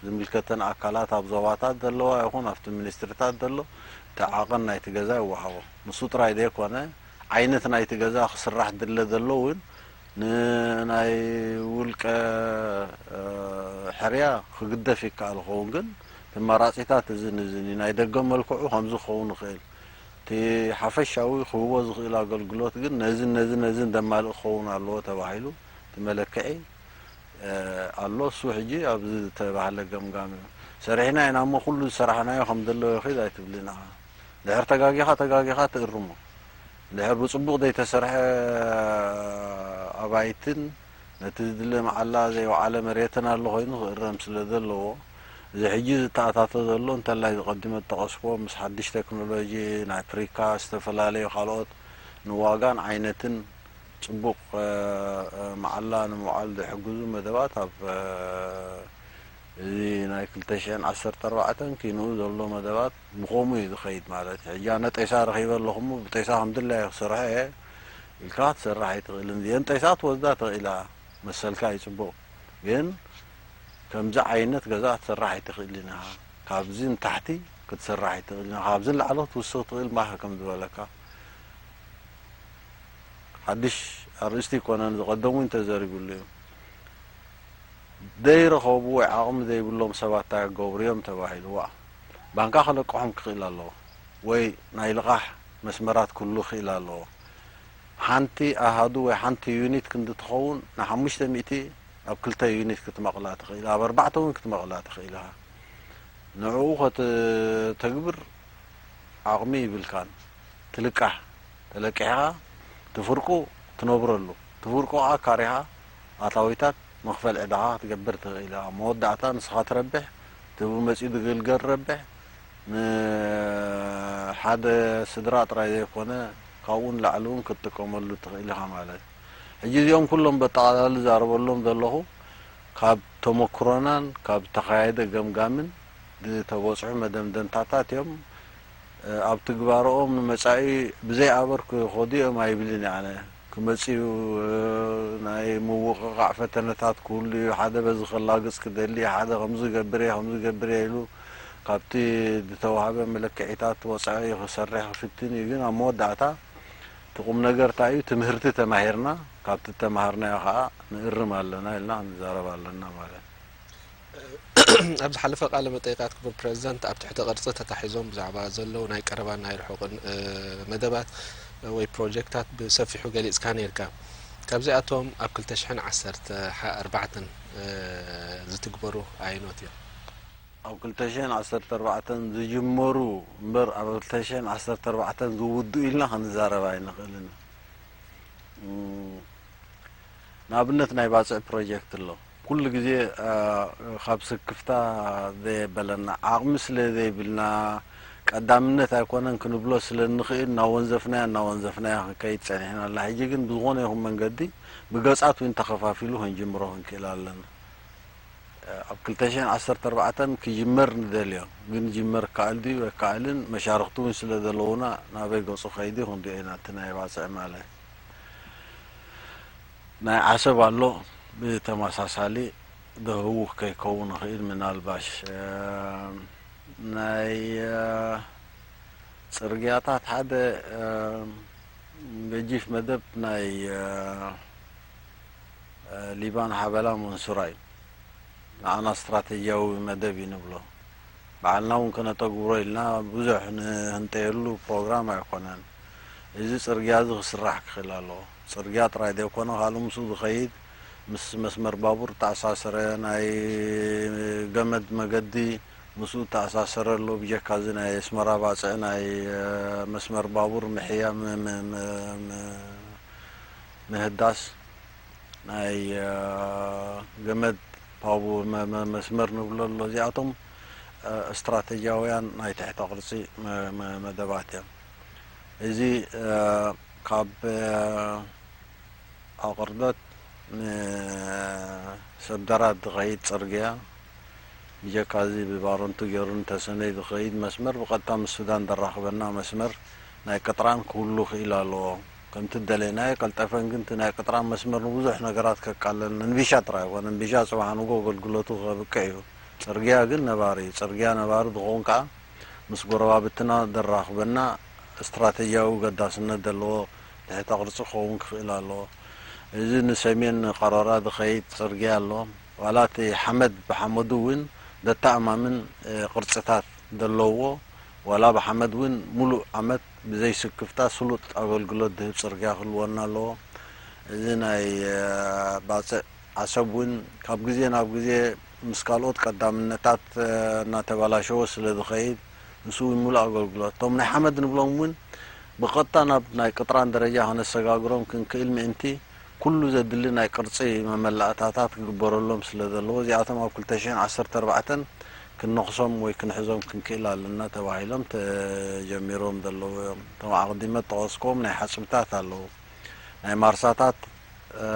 ዝምልከተን ኣካላት ኣብ ዞባታት ዘለዋ ይኹን ኣብቲ ሚኒስትሪታት ዘሎ እቲ ዓቐን ናይቲ ገዛ ይወሃቦ። ንሱ ጥራይ ዘይኮነ ዓይነት ናይቲ ገዛ ክስራሕ ድለ ዘሎ እውን ንናይ ውልቀ ሕርያ ክግደፍ ይከኣል ኸውን ግን እቲ ኣማራፂታት እዝን እዝን እዩ። ናይ ደገ መልክዑ ከምዚ ክኸውን ይኽእል። እቲ ሓፈሻዊ ክህቦ ዝኽእል ኣገልግሎት ግን ነዝን ነዝን ነዝን ደማልእ ክኸውን ኣለዎ ተባሂሉ እቲ መለክዒ ኣሎ። እሱ ሕጂ ኣብዚ ዝተባህለ ገምጋም እዩ። ሰሪሕና ኢና እሞ ኩሉ ዝሰራሕናዮ ከም ዘለዎ ይኺድ ኣይትብልን ኢኻ። ድሕር ተጋጊኻ ተጋጊኻ ትእርሞ። ድሕር ብፅቡቕ ዘይተሰርሐ ኣባይትን ነቲ ዝድለ መዓላ ዘይወዓለ መሬትን ኣሎ ኮይኑ ክእረም ስለ ዘለዎ እዚ ሕጂ ዝተኣታተ ዘሎ እንተላይ ዝቐድመ ዝጠቐስክዎ ምስ ሓድሽ ቴክኖሎጂ ናይ ፕሪካስት ዝተፈላለዩ ካልኦት ንዋጋን ዓይነትን ጽቡቕ መዓላ ንምውዓል ዝሕግዙ መደባት ኣብ እዚ ናይ ክልተ ሽሕን ዓሰርተ ኣርባዕተን ኪንኡ ዘሎ መደባት ብኸምኡ እዩ ዝኸይድ ማለት እዩ። ሕጂ ኣነ ጤሳ ረኺበ ኣለኹ እሞ ብጤሳ ከም ድላየ ክሰርሖ እየ ኢልካ ክትሰርሕ ኣይትኽእልን። እዚአን ጤሳ ትወስዳ ትኽእል ኢኻ መሰልካ እዩ ጽቡቕ ግን ከምዚ ዓይነት ገዛ ክትሰርሕ ኣይትኽእልን ኢኻ። ካብዚ ንታሕቲ ክትሰርሕ ኣይትኽእልን ኢኻ። ካብዚ ንላዕሊ ክትውስኽ ትኽእል ማኸ ከም ዝበለካ ሓድሽ ኣርእስቲ ኣይኮነን ዝቐደም እውን ተዘሪብሉ እዩ። ዘይረኸቡ ወይ ዓቕሚ ዘይብሎም ሰባት እንታይ ክገብሩ እዮም ተባሂሉ ዋእ ባንካ ክለቅሖም ክኽእል ኣለዎ ወይ ናይ ልቓሕ መስመራት ክህሉ ይኽእል ኣለዎ። ሓንቲ ኣሃዱ ወይ ሓንቲ ዩኒት ክንዲ ትኸውን ንሓሙሽተ ሚእቲ ኣብ ክልተ ዩኒት ክትመቕላ ትኽእል ኣብ ኣርባዕተ እውን ክትመቕላ ትኽእል ኢኻ። ንዕኡ ከተተግብር ዓቕሚ ይብልካን ትልቃሕ ተለቂሕኻ ትፍርቁ ትነብረሉ ትፍርቁ ከዓ ካሪኻ ኣታዊታት መኽፈል ዕዳኻ ክትገብር ትኽእል ኢኻ። መወዳእታ ንስኻ ትረብሕ እቲ ብመፂኡ ዝግልገል ረብሕ ንሓደ ስድራ ጥራይ ዘይኮነ ካብኡ ንላዕሊ እውን ክትጥቀመሉ ትኽእል ኢኻ ማለት እዩ። ሕጂ እዚኦም ኩሎም በጠቓላሊ ዛረበሎም ዘለኹ ካብ ተመክሮናን ካብ ዝተኻየደ ገምጋምን ዝተበፅሑ መደምደምታታት እዮም። ኣብ ትግባረኦም ንመፃኢ ብዘይ ኣበር ክኸዱ እዮም ኣይብልን ኣነ። ክመፅኡ ናይ ምውቕቓዕ ፈተነታት ክህሉ እዩ። ሓደ በዚ ክላግፅ ክደሊ፣ ሓደ ከምዚ ገብር እየ ከምዚ ገብር እየ ኢሉ ካብቲ ዝተዋህበ መለክዒታት ወፃኢ ክሰርሕ ክፍትን እዩ። ግን ኣብ መወዳእታ እቲ ቁም ነገር እንታይ እዩ? ትምህርቲ ተማሂርና፣ ካብቲ ተማሃርናዮ ከዓ ንእርም ኣለና ኢልና ክንዛረብ ኣለና ማለት እዩ። ኣብ ዝሓለፈ ቃለ መጠይቃት ክቡር ፕሬዚደንት ኣብ ትሕቲ ቅርፂ ተታሒዞም ብዛዕባ ዘለዉ ናይ ቀረባን ናይ ርሑቕን መደባት ወይ ፕሮጀክታት ብሰፊሑ ገሊፅካ ነይርካ። ካብዚኣቶም ኣብ ክልተ ሽሕን ዓሰርተ ኣርባዕተን ዝትግበሩ ኣየኖት እዮም? ኣብ ክልተ ሽሕን ዓሰርተ ኣርባዕተን ዝጅመሩ እምበር ኣብ ክልተ ሽሕን ዓሰርተ ኣርባዕተን ዝውድኡ ኢልና ክንዛረብ ኣይንኽእልን። ንኣብነት ናይ ባፅዕ ፕሮጀክት ኣሎ። ኩሉ ግዜ ካብ ስክፍታ ዘየበለና ዓቕሚ ስለ ዘይብልና ቀዳምነት ኣይኮነን ክንብሎ ስለ እንኽእል እናወንዘፍናያ እናወንዘፍናያ ክንከይድ ፀኒሕና ኣላ። ሕጂ ግን ብዝኾነ ይኹን መንገዲ ብገፃት እውን ተኸፋፊሉ ክንጅምሮ ክንክእል ኣለና። ኣብ ክልተ ሽሕን ዓሰርተ ኣርባዕተን ክጅመር ንደልዮ ግን ጅመር ይከኣል ድዩ ኣይከኣልን መሻርኽቲ እውን ስለ ዘለዉና ናበይ ገፁ ከይዲ ክንሪኦ ኢና እቲ ናይ ባፅዕ ማለት ናይ ዓሰብ ኣሎ ብተመሳሳሊ ደህውኽ ከይከውን ይኽእል ምናልባሽ ናይ ፅርግያታት ሓደ ገጂፍ መደብ ናይ ሊባን ሓበላ መንሱራ እዩ። ንዓና ስትራተጂያዊ መደብ እዩ ንብሎ። ባዕልና እውን ከነተግብሮ ኢልና ብዙሕ ንህንጠየሉ ፕሮግራም ኣይኮነን። እዚ ፅርግያ እዚ ክስራሕ ክኽእል ኣለዎ። ፅርግያ ጥራይ ዘይኮነ ካልእ ምስኡ ዝኸይድ ምስ መስመር ባቡር ተኣሳሰረ ናይ ገመድ መገዲ ምስኡ ተኣሳሰረ ኣሎ። ብጀካ እዚ ናይ ኣስመራ ባፅዕ ናይ መስመር ባቡር ምሕያ ምህዳስ ናይ ገመድ ፓቡ መ- መ- መስመር ንብሎ ኣሎ። እዚኣቶም እ፣ ስትራተጂያውያን ናይ ትሕተ ቅርጺ መ- መ- መደባት እዮም። እዚ እ፣ ካብ እ፣ ኣቕርደት ንሰብደራ ዝኸይድ ጽርግያ ብጀካ እዚ ብባረንቱ ገይሩ ንተሰነይ ዝኸይድ መስመር ብቐጥታ ምስ ሱዳን ዘራኽበና መስመር ናይ ቅጥራን ክህሉ ክኢል ኣለዎ። ከምቲ ዝደለናዮ ቀልጠፈን ግን እቲ ናይ ቅጥራን መስመር ንብዙሕ ነገራት ከቃለል ንንቢሻ ጥራይ ኣይኮነን። ንቢሻ ጽባሕ ንጎ ኣገልግሎቱ ከብቅዕ እዩ። ጽርግያ ግን ነባሪ እዩ። ጽርግያ ነባሪ ዝኸውን ከኣ ምስ ጎረባብትና ዘራኽበና ስትራተጂያዊ ገዳስነት ዘለዎ ትሕተ ቅርጺ ክኸውን ክኽእል ኣለዎ። እዚ ንሰሜን ቀረራ ዝኸይድ ጽርግያ ኣሎ። ዋላ እቲ ሓመድ ብሓመዱ እውን ዘተኣማምን እ፣ ቅርጽታት ዘለዎ ዋላ ብሓመድ እውን ሙሉእ ዓመት ብዘይ ስክፍታ ስሉጥ ኣገልግሎት ዝህብ ጽርግያ ክህልወና ኣለዎ። እዚ ናይ እ፣ ባጽዕ ዓሰብ እውን ካብ ግዜ ናብ ግዜ ምስ ካልኦት ቀዳምነታት እ፣ እናተበላሸወ ስለ ዝኸይድ ንሱ እውን ሙሉእ ኣገልግሎት እቶም ናይ ሓመድ ንብሎም እውን ብቐጥታ ናብ ናይ ቅጥራን ደረጃ ከነሰጋግሮም ክንክእል ምእንቲ ኩሉ ዘድሊ ናይ ቅርጺ መመላእታታት ክግበረሎም ስለ ዘለዎ እዚኣቶም ኣብ ክልተ ሽሕን ዓሰርተ ኣርባዕተን ክንነኽሶም ወይ ክንሕዞም ክንክእል ኣለና ተባሂሎም ተጀሚሮም ዘለዉ እዮም። እቶም ኣቕዲመ ዝጠቐስክዎም ናይ ሓጽብታት ኣለዉ። ናይ ማርሳታት እ፣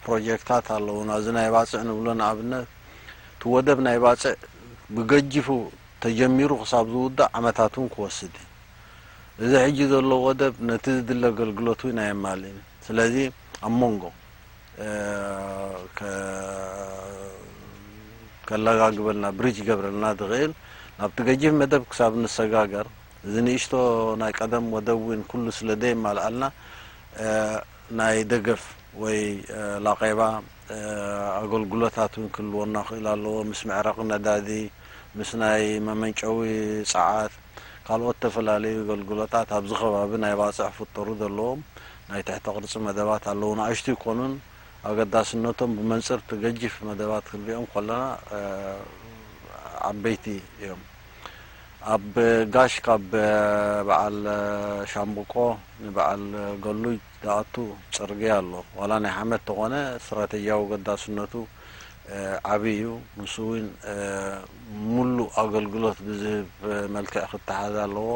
ፕሮጀክታት ኣለዉና። እዚ ናይ ባጽዕ ንብሎ ንኣብነት እቲ ወደብ ናይ ባጽዕ ብገጅፉ ተጀሚሩ ክሳብ ዝውዳእ ዓመታት እውን ክወስድ እዩ። እዚ ሕጂ ዘሎ ወደብ ነቲ ዝድለ ኣገልግሎት እውን ኣየማልእን እዩ። ስለዚ ኣብ መንጎ እ፣ ከ- ከለጋግበልና ብሪጅ ይገብረልና ዝኽእል ናብቲ ገጂፍ መደብ ክሳብ ንሰጋገር እዚ ንእሽቶ ናይ ቀደም ወደብ እውን ኩሉ ስለ ደየማልኣልና እ፣ ናይ ደገፍ ወይ እ፣ ላቄባ እ፣ ኣገልግሎታት እውን ክህልወና ክእል ኣለዎ። ምስ መዕረቂ ነዳዲ፣ ምስ ናይ መመንጨዊ ጸዓት፣ ካልኦት ዝተፈላለዩ ኣገልግሎታት ኣብዚ ከባቢ ናይ ባጽዕ ክፍጠሩ ዘለዎም ናይ ትሕተ ቅርጺ መደባት ኣለዉ። ንኣሽቱ ይኮኑን ኣገዳስነቶም ብመንጽር እቲ ገጂፍ መደባት ክንሪኦም ከለና እ፣ ዓበይቲ እዮም። ኣብ ጋሽ ካብ በዓል ሻምብቆ ንበዓል ገሉይ ዝኣቱ ጽርግያ ኣሎ። ዋላ ናይ ሓመድ ተኾነ ስትራተጂያዊ ገዳስነቱ እ፣ ዓቢ እዩ። ንሱ እውን እ፣ ሙሉእ ኣገልግሎት ብዝህብ መልክዕ ክተሓዝ ኣለዎ።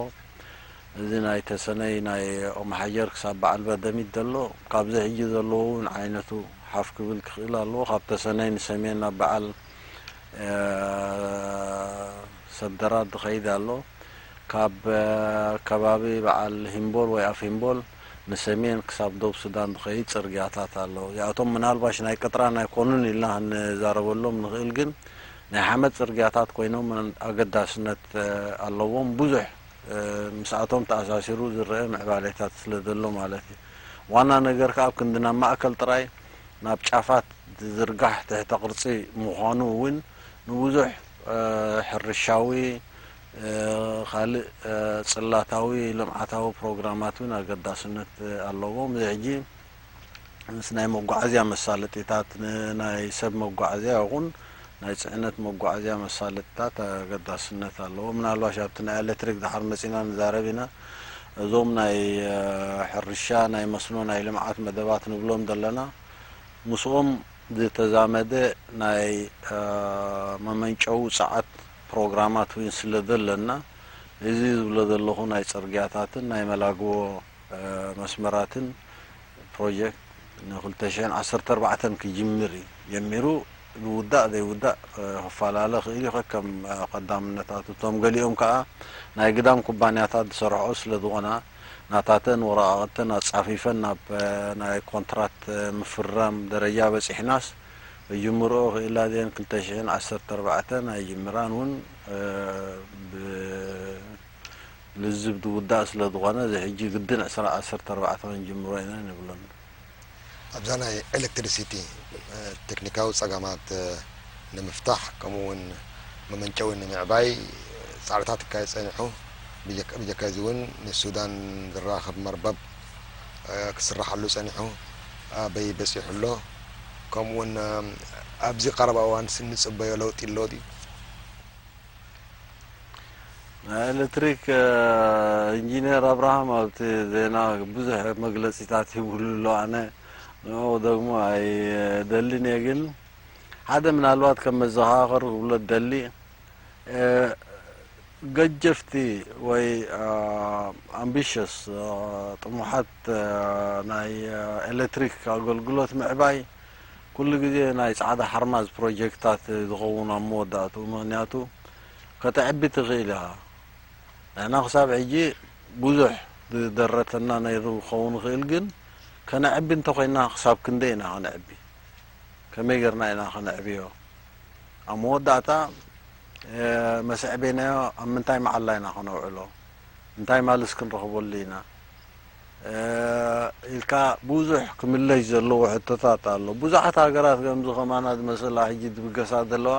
እዚ ናይ ተሰነይ ናይ ኦም ሓጀር ክሳብ በዓል በደሚት ዘሎ ካብዚ ሕጂ ዘለዎ እውን ዓይነቱ ሓፍ ክብል ክኽእል ኣለዎ። ካብ ተሰነይ ንሰሜን ናብ በዓል እ፣ ሰብደራ ዝኸይድ ኣሎ። ካብ እ፣ ከባቢ በዓል ሂምቦል ወይ ኣፍ ሂምቦል ንሰሜን ክሳብ ዶብ ሱዳን ዝኸይድ ጽርግያታት ኣሎ። እዚኣቶም ምናልባሽ ናይ ቅጥራን ኣይኮኑን ኢልና ክንዛረበሎም ንኽእል፣ ግን ናይ ሓመድ ጽርግያታት ኮይኖም ኣገዳስነት እ፣ ኣለዎም። ብዙሕ እ፣ ምስኣቶም ተኣሳሲሩ ዝረአ ምዕባሌታት ስለ ዘሎ ማለት እዩ። ዋና ነገር ከኣ ኣብ ክንዲ ናብ ማእከል ጥራይ ናብ ጫፋት ዝዝርጋሕ ትሕተ ቅርጺ ምዃኑ እውን ንብዙሕ እ፣ ሕርሻዊ እ፣ ካልእ እ፣ ጽላታዊ ልምዓታዊ ፕሮግራማት እውን ኣገዳስነት ኣለዎም። እዚ ሕጂ ምስ ናይ መጓዓዝያ መሳለጢታት ንናይ ሰብ መጓዓዝያ ይኹን ናይ ጽዕነት መጓዓዝያ መሳለጥታት ኣገዳስነት ኣለዎ። ምናልባሽ ኣብቲ ናይ ኤሌክትሪክ ድሓር መጺና ንዛረብ ኢና። እዞም ናይ እ፣ ሕርሻ ናይ መስኖ ናይ ልምዓት መደባት ንብሎም ዘለና ምስኦም ዝተዛመደ ናይ እ፣ መመንጨዊ ጸዓት ፕሮግራማት እውን ስለ ዘለና እዚ ዝብሎ ዘለኹ ናይ ጽርግያታትን ናይ መላግቦ እ፣ መስመራትን ፕሮጀክት ን ክልተ ሽሕን ዓሰርተ ኣርባዕተን ክጅምር እዩ። ጀሚሩ ዝውዳእ ዘይውዳእ እ፣ ክፈላለ ክእል እዩ ከከም እ፣ ቀዳምነታቱ። እቶም ገሊኦም ከኣ ናይ ግዳም ኩባንያታት ዝሰርሕኦ ስለ ዝኾና ናታተን ወረቓቕተን ኣጻፊፈን ናብ እ፣ ናይ ኮንትራት እ፣ ምፍራም ደረጃ በጺሕናስ ክጅምርኦ ክእላ እየን ክልተ ሽሕን ዓሰርተ ኣርባዕተን ኣይጅምራን እውን እ፣ ብ ልዝብ ዝውዳእ ስለ ዝኾነ እዚ ሕጂ ግድን ዕስራ ዓሰርተ ኣርባዕተ ክንጅምሮ ኢና ንብሎም። ኣብዛ ናይ ኤሌክትሪሲቲ እ፣ ቴክኒካዊ ጸገማት እ፣ ንምፍታሕ ከምኡ እውን መመንጨዊ ንምዕባይ ጻዕርታት ክካየድ ጸኒሑ። ብጀካ ብጀካ እዚ እውን ንሱዳን ዘራኽብ መርበብ እ፣ ክስራሓሉ ጸኒሑ ኣበይ በጺሑ ኣሎ? ከምኡ እውን እ፣ ኣብዚ ቀረባ እዋንስ እንጽበዮ ለውጢ ኣሎ ድዩ? ናይ ኤሌክትሪክ እ፣ ኢንጂነር ኣብርሃም ኣብቲ ዜና ብዙሕ መግለጺታት ሂቡሉ ኣሎ። ኣነ ንኡ ደግሞ ኣይደልን እየ፣ ግን ሓደ ምናልባት ከም መዘኻኸሪ ክብሎ ደሊ ገጀፍቲ ወይ ኣምቢሽስ ጥሙሓት ናይ ኤሌክትሪክ ኣገልግሎት ምዕባይ ኩሉ ግዜ ናይ ጻዕዳ ሓርማዝ ፕሮጀክታት ዝኸውን ኣብ መወዳእትኡ። ምኽንያቱ ከተዕቢ ትኽእል ኢኻ። ንሕና ክሳብ ሕጂ ብዙሕ ዝደረተና ነይሩ ክኸውን ይኽእል፣ ግን ከነዕቢ እንተኾይና ክሳብ ክንደይ ኢና ከነዕቢ? ከመይ ጌርና ኢና ከነዕብዮ? ኣብ መወዳእታ መሰዕቤናዮ ኣብ ምንታይ መዓላ ኢና ከነውዕሎ? እንታይ ማልስ ክንረኽበሉ ኢና ኢልካ ብዙሕ ክምለሽ ዘለዎ ሕቶታት ኣሎ። ብዙሓት ሃገራት ከምዚ ከማና ዝመሰላ ሕጂ ዝብገሳ ዘለዋ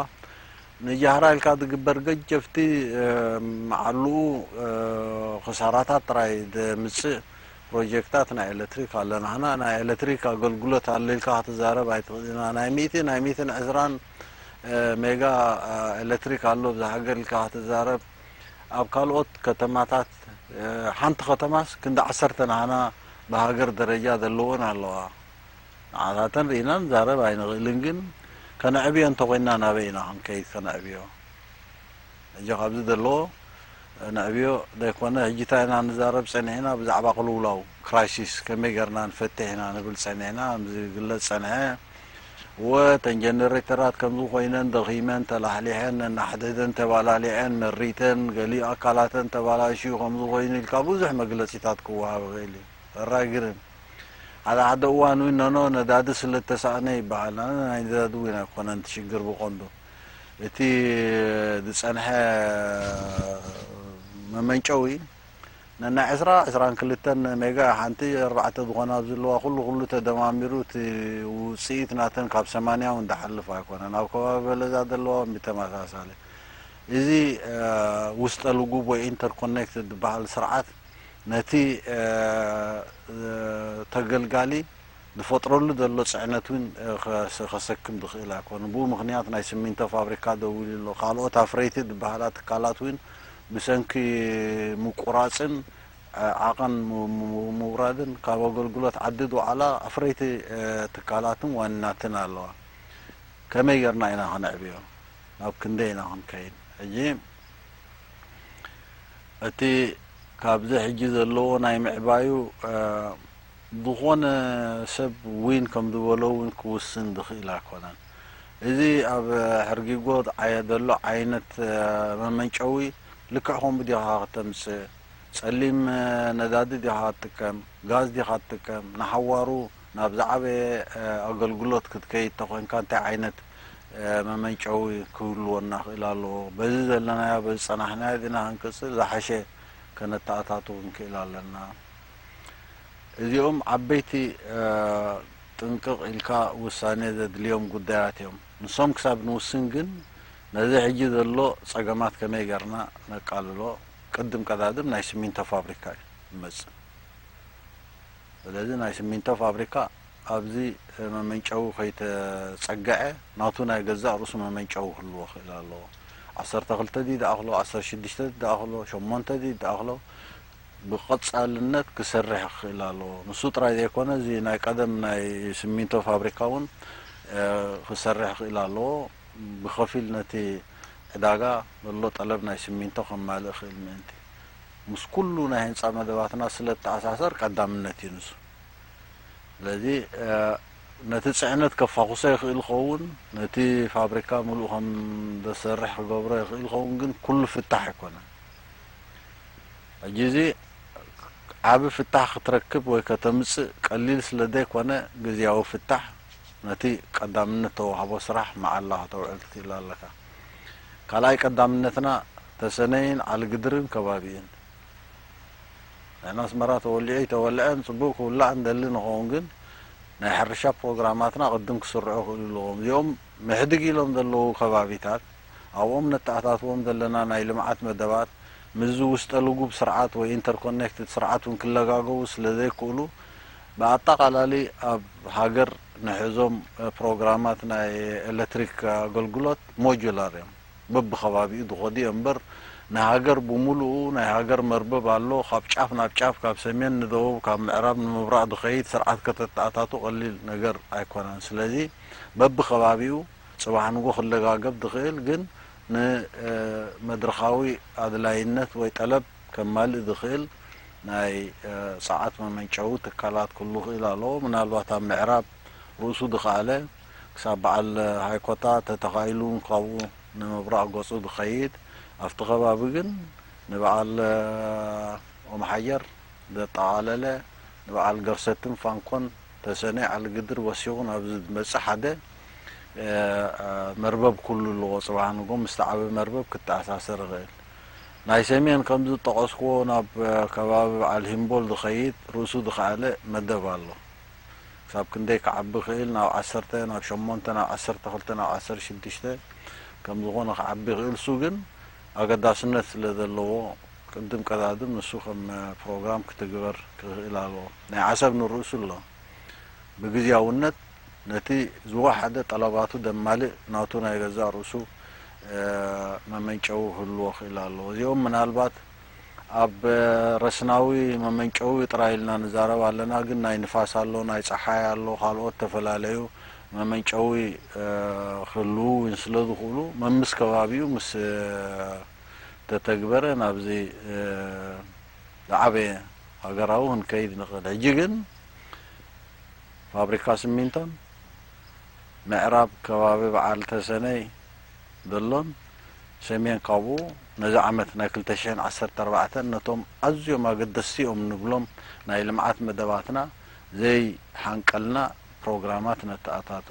ንጃህራ ኢልካ ዝግበር ገጀፍቲ መዓልኡ ክሳራታት ጥራይ ዘምጽእ ፕሮጀክታት ናይ ኤሌክትሪክ ኣለና። ንሕና ናይ ኤሌክትሪክ ኣገልግሎት ኣሎ ኢልካ ክትዛረብ ኣይትኽእልን ኢና። ናይ ሚእቲ ናይ ሚእትን ዕስራን ሜጋ ኤሌክትሪክ ኣሎ ኣብዛ ሃገር ኢልካ ክትዛረብ፣ ኣብ ካልኦት ከተማታት ሓንቲ ከተማስ ክንዲ ዓሰርተ ናህና ብሃገር ደረጃ ዘለወን ኣለዋ። ንዓታተን ርኢና ንዛረብ ኣይንኽእልን፣ ግን ከነዕብዮ እንተኾይንና ናበይ ኢና ክንከይድ ከነዕብዮ? ሕጂ ካብዚ ዘለዎ ነዕብዮ ዘይኮነ ሕጂ እንታይ ኢና ንዛረብ ጸኒሕና? ብዛዕባ ቅልውላው ክራይሲስ ከመይ ጌርና ንፈትሕ ኢና ንብል ጸኒሕና። ከምዚ ዝግለጽ ጸንሐ እወ እተን ጀነሬተራት ከምዚ ኮይነን ደኺመን ተላሕሊሐን ነናሕድሕደን ተባላሊዐን መሪተን ገሊኡ ኣካላተን ተባላሽዩ ከምዚ ኮይኑ ኢልካ ብዙሕ መግለጺታት ክወሃብ ይኽእል እዩ። ኣራግርን ሓደ ሓደ እዋን እውን ኖኖ ነዳዲ ስለ እተሳእነ ይበሃል። ኣነ ናይ ነዳዲ እውን ኣይኮነን እቲ ሽግር ብቐንዱ እቲ ዝጸንሐ መመንጨዊ ነናይ ዕስራ ዕስራን ክልተን ሜጋ ሓንቲ ኣርባዕተ ዝኾና ኣብ ዘለዋ ኩሉ ኩሉ ተደማሚሩ እቲ ውፅኢት ናተን ካብ ሰማንያ እውን ዝሓልፍ ኣይኮነን። ኣብ ከባቢ በለዛ ዘለዋ እውን ብተመሳሳሊ እዚ ውስጠ ልጉብ ወይ ኢንተርኮኔክትድ ዝበሃል ስርዓት ነቲ ተገልጋሊ ዝፈጥረሉ ዘሎ ፅዕነት እውን ከሰክም ዝኽእል ኣይኮነን። ብኡ ምኽንያት ናይ ስሚንቶ ፋብሪካ ደው ኢሉ ኣሎ። ካልኦት ኣፍረይቲ ዝበሃላ ትካላት እውን ብሰንኪ ምቁራፅን ዓቐን ምውራድን ካብ ኣገልግሎት ዓዲ ዝወዓላ ኣፍረይቲ ትካላትን ዋኒናትን ኣለዋ። ከመይ ጌርና ኢና ከነዕብዮ? ናብ ክንደይ ኢና ክንከይድ? ሕጂ እቲ ካብዚ ሕጂ ዘለዎ ናይ ምዕባዩ ዝኾነ ሰብ ዊን ከም ዝበሎ እውን ክውስን ዝኽእል ኣይኮነን። እዚ ኣብ ሕርጊጎ ዘሎ ዓይነት መመንጨዊ ልክዕ ከምኡ ዲኻ ከተምፅእ? ጸሊም ነዳዲ ዲኻ ትጥቀም? ጋዝ ዲኻ ትጥቀም? ንሓዋሩ ናብ ዝዓበየ ኣገልግሎት ክትከይድ ተኾይንካ እንታይ ዓይነት መመንጨዊ ክህልወና ክእል ኣለዎ? በዚ ዘለናዮ በዚ ጸናሕናዮ ዲና ክንቅጽል ዝሓሸ ከነተኣታቱ ክንክእል ኣለና። እዚኦም ዓበይቲ ጥንቅቕ ኢልካ ውሳኔ ዘድልዮም ጉዳያት እዮም። ንሶም ክሳብ ንውስን ግን ነዚ ሕጂ ዘሎ ጸገማት ከመይ ጌርና ነቃልሎ? ቅድም ቀዳድም ናይ ስሚንቶ ፋብሪካ እዩ ዝመጽእ። ስለዚ ናይ ስሚንቶ ፋብሪካ ኣብዚ መመንጨዊ ከይተጸግዐ ናቱ ናይ ገዛእ ርእሱ መመንጨዊ ክህልዎ ክእል ኣለዎ። ዓሰርተ ክልተ ድዩ ዝኣኽሎ፣ ዓሰርተ ሽዱሽተ ድዩ ዝኣኽሎ፣ ሸሞንተ ድዩ ዝኣኽሎ ብቐጻልነት ክሰርሕ ክእል ኣለዎ። ንሱ ጥራይ ዘይኮነ እዚ ናይ ቀደም ናይ ስሚንቶ ፋብሪካ እውን ክሰርሕ ክእል ኣለዎ። ብኸፊል ነቲ ዕዳጋ ዘሎ ጠለብ ናይ ስሚንቶ ከማልእ ክእል ምእንቲ ምስ ኩሉ ናይ ህንጻ መደባትና ስለ እተኣሳሰር ቀዳምነት እዩ ንሱ። ስለዚ ነቲ ጽዕነት ከፋኹሶ ይኽእል ይኸውን፣ ነቲ ፋብሪካ ምሉእ ከም ዘሰርሕ ክገብሮ ይኽእል ይኸውን፣ ግን ኩሉ ፍታሕ ኣይኮነን። ሕጂ እዚ ዓቢ ፍታሕ ክትረክብ ወይ ከተምጽእ ቀሊል ስለ ዘይኮነ ግዝያዊ ፍታሕ ነቲ ቀዳምነት ተዋህቦ ስራሕ መዓላ ከተውዕል ክትእል ኣለካ። ካልኣይ ቀዳምነትና ተሰነይን ዓሊግድርን ከባቢኡን። ንሕና ኣስመራ ተወሊዑ ኣይተወልዐ ንጽቡቕ ክውላዕ ንደሊ ንኸውን፣ ግን ናይ ሕርሻ ፕሮግራማትና ቅድም ክስርዑ ክእሉ ኣለዎም። እዚኦም ምሕድግ ኢሎም ዘለዉ ከባቢታት ኣብኦም ነተኣታትዎም ዘለና ናይ ልምዓት መደባት ምስዚ ውስጠ ልጉብ ስርዓት ወይ ኢንተርኮኔክትድ ስርዓት እውን ክለጋገቡ ስለ ዘይክእሉ ብኣጠቓላሊ ኣብ ሃገር ንሕዞም ፕሮግራማት ናይ ኤሌክትሪክ ኣገልግሎት ሞጁላር እዮም። በብኸባቢኡ ዝኸዱ እዮም እምበር ንሃገር ብምሉኡ ናይ ሃገር መርበብ ኣሎ። ካብ ጫፍ ናብ ጫፍ፣ ካብ ሰሜን ንደቡብ፣ ካብ ምዕራብ ንምብራቕ ዝኸይድ ስርዓት ከተተኣታቱ ቀሊል ነገር ኣይኮነን። ስለዚ በብኸባቢኡ ጽባሕ ንጎ ክለጋገብ ዝኽእል ግን ንመድረኻዊ ኣድላይነት ወይ ጠለብ ከማልእ ዝኽእል ናይ ጸዓት መመንጨዊ ትካላት ክህሉ ክእል ኣለዎ። ምናልባት ኣብ ምዕራብ ርእሱ ዝኸኣለ ክሳብ በዓል ሃይኮታ ተተኻኢሉ እውን ካብኡ ንምብራቕ ገጹ ዝኸይድ፣ ኣብቲ ከባቢ ግን ንበዓል ኦም ሓየር ዘጠቓለለ ንበዓል ገርሰትን ፋንኮን ተሰነይ ዓሊ ግድር ወሲኹ ናብዚ ዝመጽእ ሓደ መርበብ ኩሉ ኣለዎ። ጽባሕ ንጎ ምስቲ ዓቢ መርበብ ክተኣሳሰር ይኽእል። ናይ ሰሜን ከም ዝጠቐስክዎ ናብ ከባቢ በዓል ሂምቦል ዝኸይድ ርእሱ ዝኸኣለ መደብ ኣሎ። ክሳብ ክንደይ ክዓቢ ይኽእል ናብ ዓሰርተ ናብ ሸሞንተ ናብ ዓሰርተ ክልተ ናብ ዓሰርተ ሽዱሽተ ከም ዝኾነ ክዓቢ ይኽእል። እሱ ግን ኣገዳስነት ስለ ዘለዎ ቅድም ቀዳድም ንሱ ከም ፕሮግራም ክትግበር ክኽእል ኣለዎ። ናይ ዓሰብ ንርእሱ ኣሎ። ብግዝያውነት ነቲ ዝወሓደ ጠለባቱ ደማልእ ናቱ ናይ ገዛእ ርእሱ መመንጨዊ ክህልዎ ክእል ኣለዎ። እዚኦም ምናልባት ኣብ ረስናዊ መመንጨዊ ጥራይ ኢልና ንዛረብ ኣለና፣ ግን ናይ ንፋስ ኣሎ፣ ናይ ጸሓይ ኣሎ፣ ካልኦት ተፈላለዩ መመንጨዊ ክህልዉ እውን ስለ ዝኽእሉ መምስ ከባቢኡ ምስ ተተግበረ ናብዚ ዝዓበየ ሃገራዊ ክንከይድ ንኽእል። ሕጂ ግን ፋብሪካ ስሚንቶን ምዕራብ ከባቢ በዓል ተሰነይ ዘሎን ሰሜን ካብኡ ነዚ ዓመት ናይ ክልተ ሽሕን ዓሰርተ ኣርባዕተን ነቶም ኣዝዮም ኣገደስቲ እዮም ንብሎም ናይ ልምዓት መደባትና ዘይሓንቀልና ፕሮግራማት ነተኣታቱ።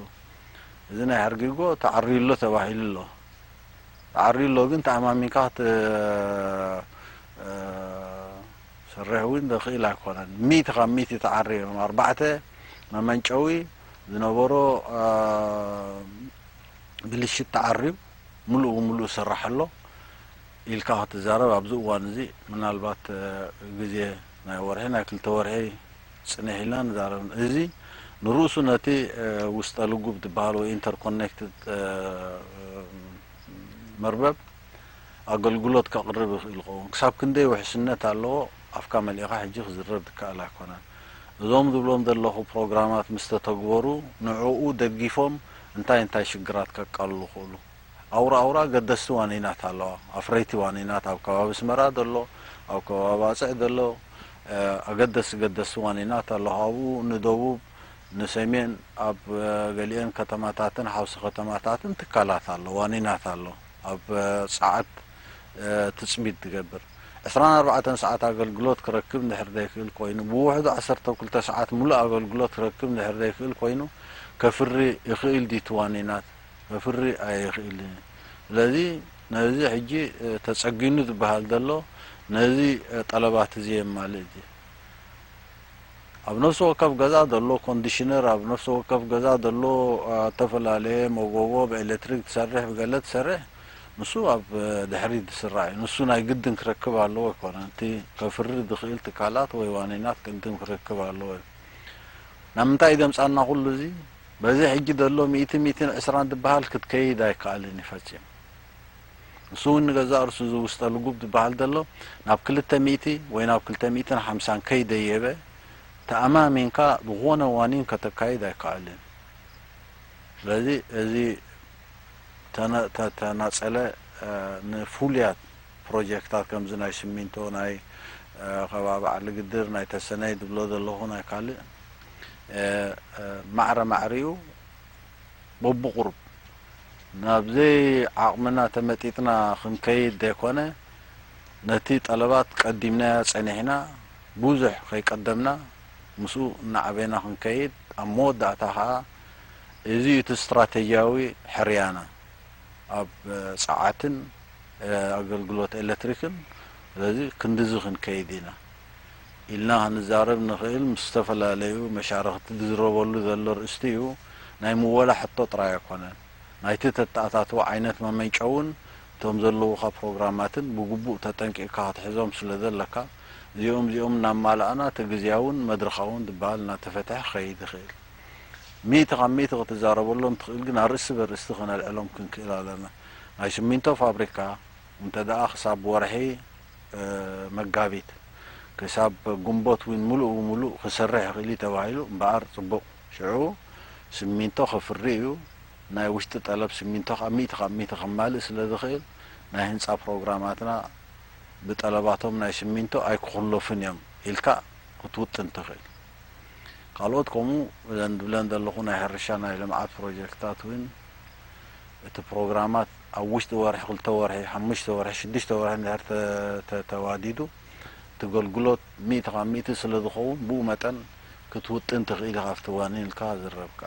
እዚ ናይ ሓርጊጎ ተዓርዩ ኣሎ ተባሂሉ ኣሎ። ተዓርዩ ኣሎ ግን ተኣማሚንካ ክትሰርሕ እውን ዘኽእል ኣይኮነን። ሚእቲ ካብ ሚእቲ ተዓርዩ እዮም። ኣርባዕተ መመንጨዊ ዝነበሮ ብልሽት ተዓርዩ ምሉእ ብምሉእ ይስራሕ ኣሎ ኢልካ ክትዛረብ ኣብዚ እዋን እዚ ምናልባት ግዜ ናይ ወርሒ ናይ ክልተ ወርሒ ጽንሕ ኢልና ንዛረብ። እዚ ንርእሱ ነቲ ውስጠ ልጉብ ዝበሃል ወይ ኢንተርኮኔክትድ መርበብ ኣገልግሎት ከቕርብ ይኽእል ይኸውን። ክሳብ ክንደይ ውሕስነት ኣለዎ ኣፍካ መሊእኻ ሕጂ ክዝረብ ዝከኣል ኣይኮነን። እዞም ዝብሎም ዘለኹ ፕሮግራማት ምስ ተተግበሩ ንዕኡ ደጊፎም እንታይ እንታይ ሽግራት ከቃልሉ ይኽእሉ? ኣውራ ኣውራ ኣገደስቲ ዋኒናት ኣለዋ። ኣፍረይቲ ዋኒናት ኣብ ከባቢ ኣስመራ ዘሎ፣ ኣብ ከባቢ ኣጽዕ ዘሎ ኣገደስቲ ገደስቲ ዋኒናት ኣለዋ። ኣብኡ ንደቡብ ንሰሜን ኣብ ገሊአን ከተማታትን ሓውሲ ከተማታትን ትካላት ኣሎ፣ ዋኒናት ኣሎ። ኣብ ጸዓት ትጽቢት ትገብር ዕስራን ኣርባዕተን ሰዓት ኣገልግሎት ክረክብ እንድሕር ዘይክእል ኮይኑ፣ ብውሕዱ ዓሰርተ ክልተ ሰዓት ሙሉእ ኣገልግሎት ክረክብ እንድሕር ዘይክእል ኮይኑ፣ ከፍሪ ይኽእል ድዩ እቲ ዋኒናት? ከፍሪ ኣይኽእልን። ስለዚ ነዚ ሕጂ ተጸጊኑ ዝበሃል ዘሎ ነዚ ጠለባት እዚ የማልእ ድዩ? ኣብ ነፍሲ ወከፍ ገዛ ዘሎ ኮንዲሽነር፣ ኣብ ነፍሲ ወከፍ ገዛ ዘሎ እተፈላለየ መጎጎ ብኤሌክትሪክ ትሰርሕ ብገለ ትሰርሕ፣ ንሱ ኣብ ድሕሪት ዝስራዕ እዩ። ንሱ ናይ ግድን ክረክብ ኣለዎ ኣይኮነን። እቲ ከፍሪ ዝኽእል ትካላት ወይ ዋኒናት ቅድም ክረክብ ኣለዎ እዩ። ናብ ምንታይ እዩ ዘምጻና ኩሉ እዚ? በዚ ሕጂ ዘሎ ሚእቲ ሚእትን ዕስራን ዝበሃል ክትከይድ ኣይከኣልን እዩ ፈጺሙ። ንሱ እውን ንገዛእ ርእሱ እዚ ውስጠ ልጉብ ዝበሃል ዘሎ ናብ ክልተ ሚእቲ ወይ ናብ ክልተ ሚእትን ሓምሳን ከይደየበ ተኣማሚንካ ዝኾነ ዋኒን ከተካይድ ኣይከኣልን። ስለዚ እዚ ተነ- ተ- ተናጸለ ንፉሉያት ፕሮጀክታት ከምዚ ናይ ስሚንቶ ናይ ከባቢ ዓሊ ግድር ናይ ተሰነይ ዝብሎ ዘለኹ ናይ ካልእ ማዕረ ማዕሪኡ በብቑሩብ ናብ ዘይዓቕምና ተመጢጥና ክንከይድ ዘይኮነ ነቲ ጠለባት ቀዲምናዮ ጸኒሕና ብዙሕ ከይቀደምና ምስኡ እናዓበና ክንከይድ ኣብ መወዳእታ ከኣ እዚ እቲ ስትራተጂያዊ ሕርያና ኣብ ጸዓትን ኣገልግሎት ኤሌክትሪክን ስለዚ ክንድዚ ክንከይድ ኢና ኢልና ክንዛረብ ንኽእል ምስ ዝተፈላለዩ መሻርኽቲ ዝዝረበሉ ዘሎ ርእስቲ እዩ። ናይ ምወላ ሕቶ ጥራይ ኣይኮነን። ናይቲ ተተኣታትዎ ዓይነት መመንጨውን እቶም ዘለዉኻ ፕሮግራማትን ብግቡእ ተጠንቂቕካ ክትሕዞም ስለ ዘለካ እዚኦም እዚኦም እናማላእና እቲ ግዝያውን መድረኻውን ዝበሃል እናተፈትሐ ክኸይድ ይኽእል። ሚእቲ ካብ ሚእቲ ክትዛረበሎም ትኽእል ግን ኣርእስቲ በርእስቲ ክነልዕሎም ክንክእል ኣለና። ናይ ስሚንቶ ፋብሪካ እንተ ደኣ ክሳብ ወርሒ መጋቢት ክሳብ ግንቦት እውን ምሉእ ብምሉእ ክሰርሕ ይኽእል እዩ ተባሂሉ እምበኣር ጽቡቕ ሽዑ ስሚንቶ ከፍሪ እዩ። ናይ ውሽጢ ጠለብ ስሚንቶ ካብ ሚእቲ ካብ ሚእቲ ከማልእ ስለ ዝኽእል፣ ናይ ህንጻ ፕሮግራማትና ብጠለባቶም ናይ ስሚንቶ ኣይክኹለፉን እዮም ኢልካ ክትውጥን ትኽእል። ካልኦት ከምኡ እዘን ዝብለን ዘለኹ ናይ ሕርሻ ናይ ልምዓት ፕሮጀክትታት እውን እቲ ፕሮግራማት ኣብ ውሽጢ ወርሒ፣ ክልተ ወርሒ፣ ሓሙሽተ ወርሒ፣ ሽዱሽተ ወርሒ እንድሕር ተ-፣ ተ-፣ ተዋዲዱ እቲ ኣገልግሎት ሚእቲ ካብ ሚእቲ ስለ ዝኸውን ብኡ መጠን ክትውጥን ትኽእል ኢኻ ኣብቲ ዋኒን ኢልካ ዝረብካ።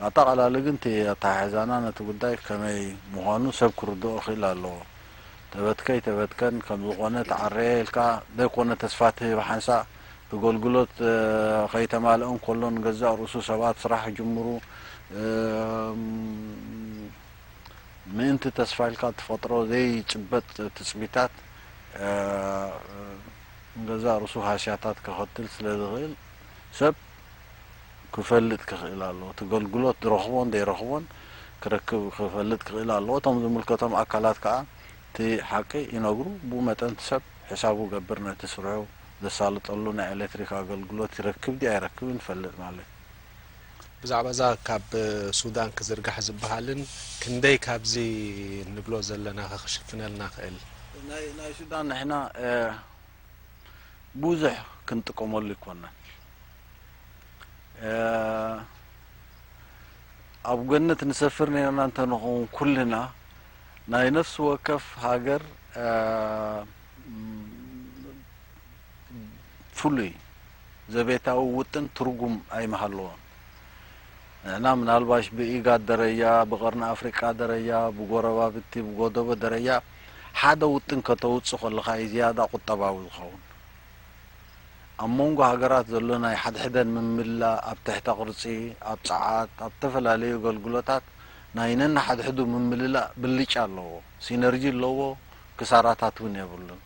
ኣጠቓላሊ ግን እቲ ኣተሓሕዛና ነቲ ጉዳይ ከመይ ምዃኑ ሰብ ክርድኦ ክእል ኣለዎ። ተበትከይ ተበትከን ከም ዝኾነ ተዓረየ ኢልካ ዘይኮነ ተስፋ ትህብ ሓንሳእ እቲ ኣገልግሎት ከይተማልአ እንከሎ ንገዛእ ርእሱ ሰባት ስራሕ ክጅምሩ ምእንቲ ተስፋ ኢልካ እትፈጥሮ ዘይጭበጥ ትጽቢታት ንገዛእ ርእሱ ሃስያታት ከኸትል ስለ ዝኽእል ሰብ ክፈልጥ ክኽእል ኣለዎ። እቲ ኣገልግሎት ዝረኽቦን ዘይረኽቦን ክረክብ ክፈልጥ ክኽእል ኣለዎ። እቶም ዝምልከቶም ኣካላት ከኣ እቲ ሓቂ ይነግሩ። ብኡ መጠን እቲ ሰብ ሕሳቡ ገብር ነቲ ስርሑ ዘሳልጠሉ ናይ ኤሌክትሪክ ኣገልግሎት ይረክብ ድዩ ኣይረክብን ይፈልጥ ማለት እዩ። ብዛዕባ እዛ ካብ ሱዳን ክዝርጋሕ ዝበሃልን ክንደይ ካብዚ ንብሎ ዘለና ከክሽፍነልና ክእል? ናይ ሱዳን ንሕና ብዙሕ ክንጥቀመሉ ይኮናን። ኣብ ገነት ንሰፍር ነርና እንተንኸውን ኩልና ናይ ነፍሲ ወከፍ ሃገር ፍሉይ ዘቤታዊ ውጥን ትርጉም ኣይምሃለዎን። ንሕና ምናልባሽ ብኢጋድ ደረጃ፣ ብቐርኒ ኣፍሪቃ ደረጃ፣ ብጎረባብቲ፣ ብጎደቦ ደረጃ ሓደ ውጥን ከተውጽእ ከለኻ እዩ ዝያዳ ቁጠባዊ ዝኸውን። ኣብ መንጎ ሃገራት ዘሎ ናይ ሓድሕደን ምምላእ፣ ኣብ ትሕተ ቅርጺ፣ ኣብ ጸዓት፣ ኣብ ዝተፈላለዩ ኣገልግሎታት ናይ ነንሓድሕዱ ምምልላእ ብልጫ ኣለዎ፣ ሲነርጂ ኣለዎ፣ ክሳራታት እውን የብሉን።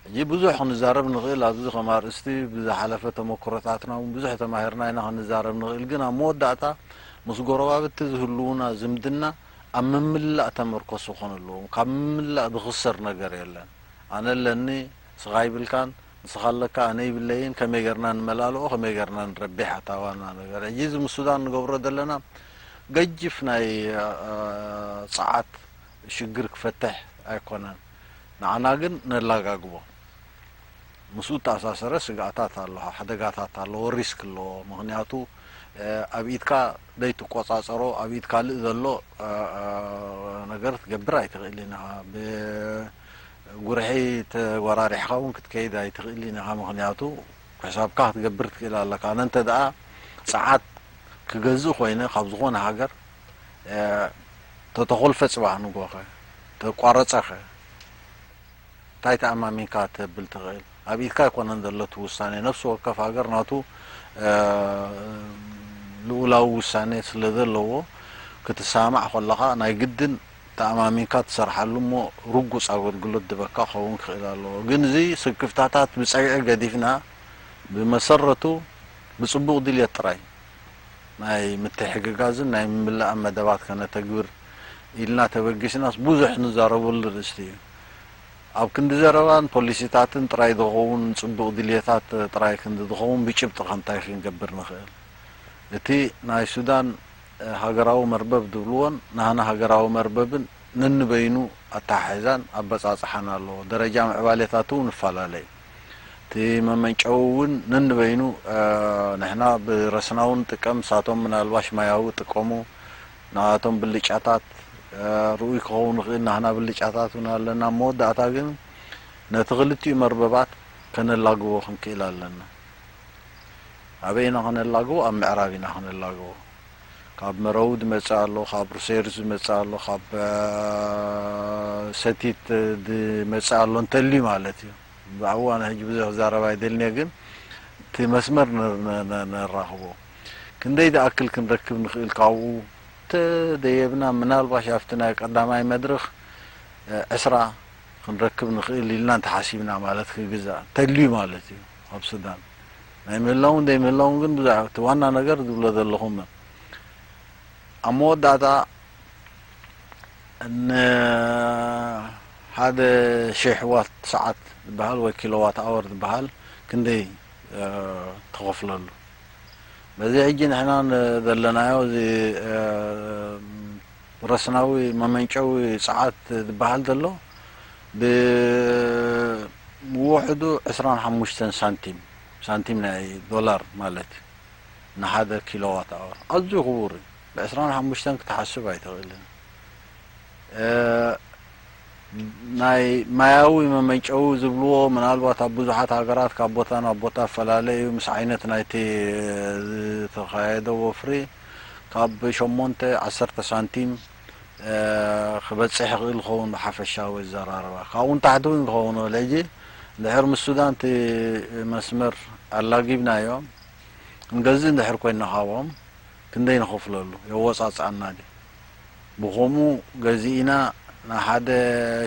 ሕጂ ብዙሕ ክንዛረብ ንኽእል ኣብዚ ከም ኣርእስቲ ብዝሓለፈ ተመክሮታትና እውን ብዙሕ ተማሂርና ኢና ክንዛረብ ንኽእል፣ ግን ኣብ መወዳእታ ምስ ጎረባብቲ ዝህልውና ዝምድና ኣብ ምምላእ ተመርኮስ ክኾን ኣለዎም። ካብ ምምላእ ዝኽሰር ነገር የለን። ኣነ ኣለኒ፣ ንስኻ ይብልካን፣ ንስኻ ኣለካ፣ ኣነ ይብለይን፣ ከመይ ጌርና ንመላልኦ፣ ከመይ ጌርና ንረቢሕ ኣታ ዋና ነገር። ሕጂ እዚ ምስ ሱዳን ንገብሮ ዘለና ገጅፍ ናይ ጸዓት ሽግር ክፈትሕ ኣይኮነን። ንዓና ግን ነላጋግቦ። ምስኡ እተኣሳሰረ ስግኣታት ኣሎ፣ ሓደጋታት ኣለዎ፣ ሪስክ ኣለዎ። ምኽንያቱ ኣብ ኢድካ ዘይትቆጻጸሮ ኣብ ኢድ ካልእ ዘሎ ነገር ክትገብር ኣይትኽእልን ኢኻ። ብጉርሒ ተወራሪሕካ እውን ክትከይድ ኣይትኽእልን ኢኻ። ምኽንያቱ ሕሳብካ ክትገብር ትኽእል ኣለካ። ኣነ እንተ ደኣ ጸዓት ክገዝእ ኮይነ ካብ ዝኾነ ሃገር ተተኾልፈ ጽባሕ ንጎኸ ተቋረጸኸ እንታይ ተኣማሚንካ ተብል ትኽእል? ኣብ ኢድካ ኣይኮነን ዘሎ እቲ ውሳኔ። ነፍሲ ወከፍ ሃገር ናቱ ልኡላዊ ውሳኔ ስለ ዘለዎ ክትሰማማዕ ከለኻ ናይ ግድን ተኣማሚንካ ትሰርሓሉ እሞ ርጉጽ ኣገልግሎት ድበካ ክኸውን ክኽእል ኣለዎ። ግን እዚ ስክፍታታት ብጸግዒ ገዲፍና ብመሰረቱ ብጽቡቕ ድልየት ጥራይ ናይ ምትሕግጋዝን ናይ ምምላእን መደባት ከነተግብር ኢልና ተበጊስናስ ብዙሕ ንዛረበሉ ርእስቲ እዩ። ኣብ ክንዲ ዘረባን ፖሊሲታትን ጥራይ ዝኸውን ጽቡቕ ድልየታት ጥራይ ክንዲ ዝኸውን ብጭብጢ ከ እንታይ ክንገብር ንኽእል? እቲ ናይ ሱዳን ሃገራዊ መርበብ ዝብልዎን ናህና ሃገራዊ መርበብን ነንበይኑ ኣተሓሕዛን ኣበጻጽሓን ኣለዎ። ደረጃ ምዕባሌታቱ እውን ይፈላለ እዩ። እቲ መመንጨዊ እውን ነንበይኑ ንሕና ብረስና እውን ንጥቀም፣ ንሳቶም ምናልባሽ ማያዊ ይጥቀሙ። ንኣቶም ብልጫታት ርኡይ ክኸውን ይኽእል፣ ናህና ብልጫታት እውን ኣለና። ኣብ መወዳእታ ግን ነቲ ክልቲኡ መርበባት ከነላግቦ ክንክእል ኣለና። ኣበይ ኢና ከነላግቦ? ኣብ ምዕራብ ኢና ከነላግቦ። ካብ መረዊ ዝመጽእ ኣሎ፣ ካብ ሩሴር ዝመጽእ ኣሎ፣ ካብ ሰቲት ዝመጽእ ኣሎ እንተልዩ ማለት እዩ። ብኣኡ ኣነ ሕጂ ብዙሕ ክዛረብ ኣይደልን እየ፣ ግን እቲ መስመር ነራኽቦ። ክንደይ ዝኣክል ክንረክብ ንኽእል ካብኡ ተደየብና፣ ምናልባሽ ኣብቲ ናይ ቀዳማይ መድረኽ ዕስራ ክንረክብ ንኽእል ኢልና እንተሓሲብና ማለት ክግዛእ እንተልዩ ማለት እዩ ኣብ ሱዳን። ናይ ምህላውን ዘይምህላውን ግን ብዙሕ እቲ ዋና ነገር ዝብሎ ዘለኹ እሞ ኣብ መወዳእታ ንሓደ ሽሕ ዋት ሰዓት ዝበሃል ወይ ኪሎዋት ኣወር ዝበሃል ክንደይ ትኸፍለሉ? በዚ ሕጂ ንሕና ን-፣ ዘለናዮ እዚ፣ እ፣ ረስናዊ መመንጨዊ ጸዓት ዝበሃል ዘሎ ብውሕዱ ዕስራን ሓሙሽተን ሳንቲም፣ ሳንቲም ናይ ዶላር ማለት እዩ፣ ንሓደ ኪሎዋት ኣወር። ኣዝዩ ክቡር እዩ። ብ ዕስራን ሓሙሽተን ክትሓስብ ኣይትኽእልን። እ፣ ናይ ማያዊ መመንጨዊ ዝብልዎ፣ ምናልባት ኣብ ብዙሓት ሃገራት ካብ ቦታ ናብ ቦታ ይፈላለ እዩ። ምስ ዓይነት ናይቲ ዝተኻየደ ወፍሪ ካብ ሸሞንተ ዓሰርተ ሳንቲም፣ እ፣ ክበጽሕ ይኽእል ይኸውን ብሓፈሻዊ ኣዘራርባ። ካብኡ ንታሕቲ እውን ክኸውን ይኽእል። ሕጂ እንድሕር ምስ ሱዳን እቲ መስመር ኣላጊብናዮ፣ ክንገዝእ እንድሕር ኮይንና ካብኦም፣ ክንደይ ንኸፍለሉ? የወጻጽኣና ድዩ? ብኸምኡ ገዚእና ንሓደ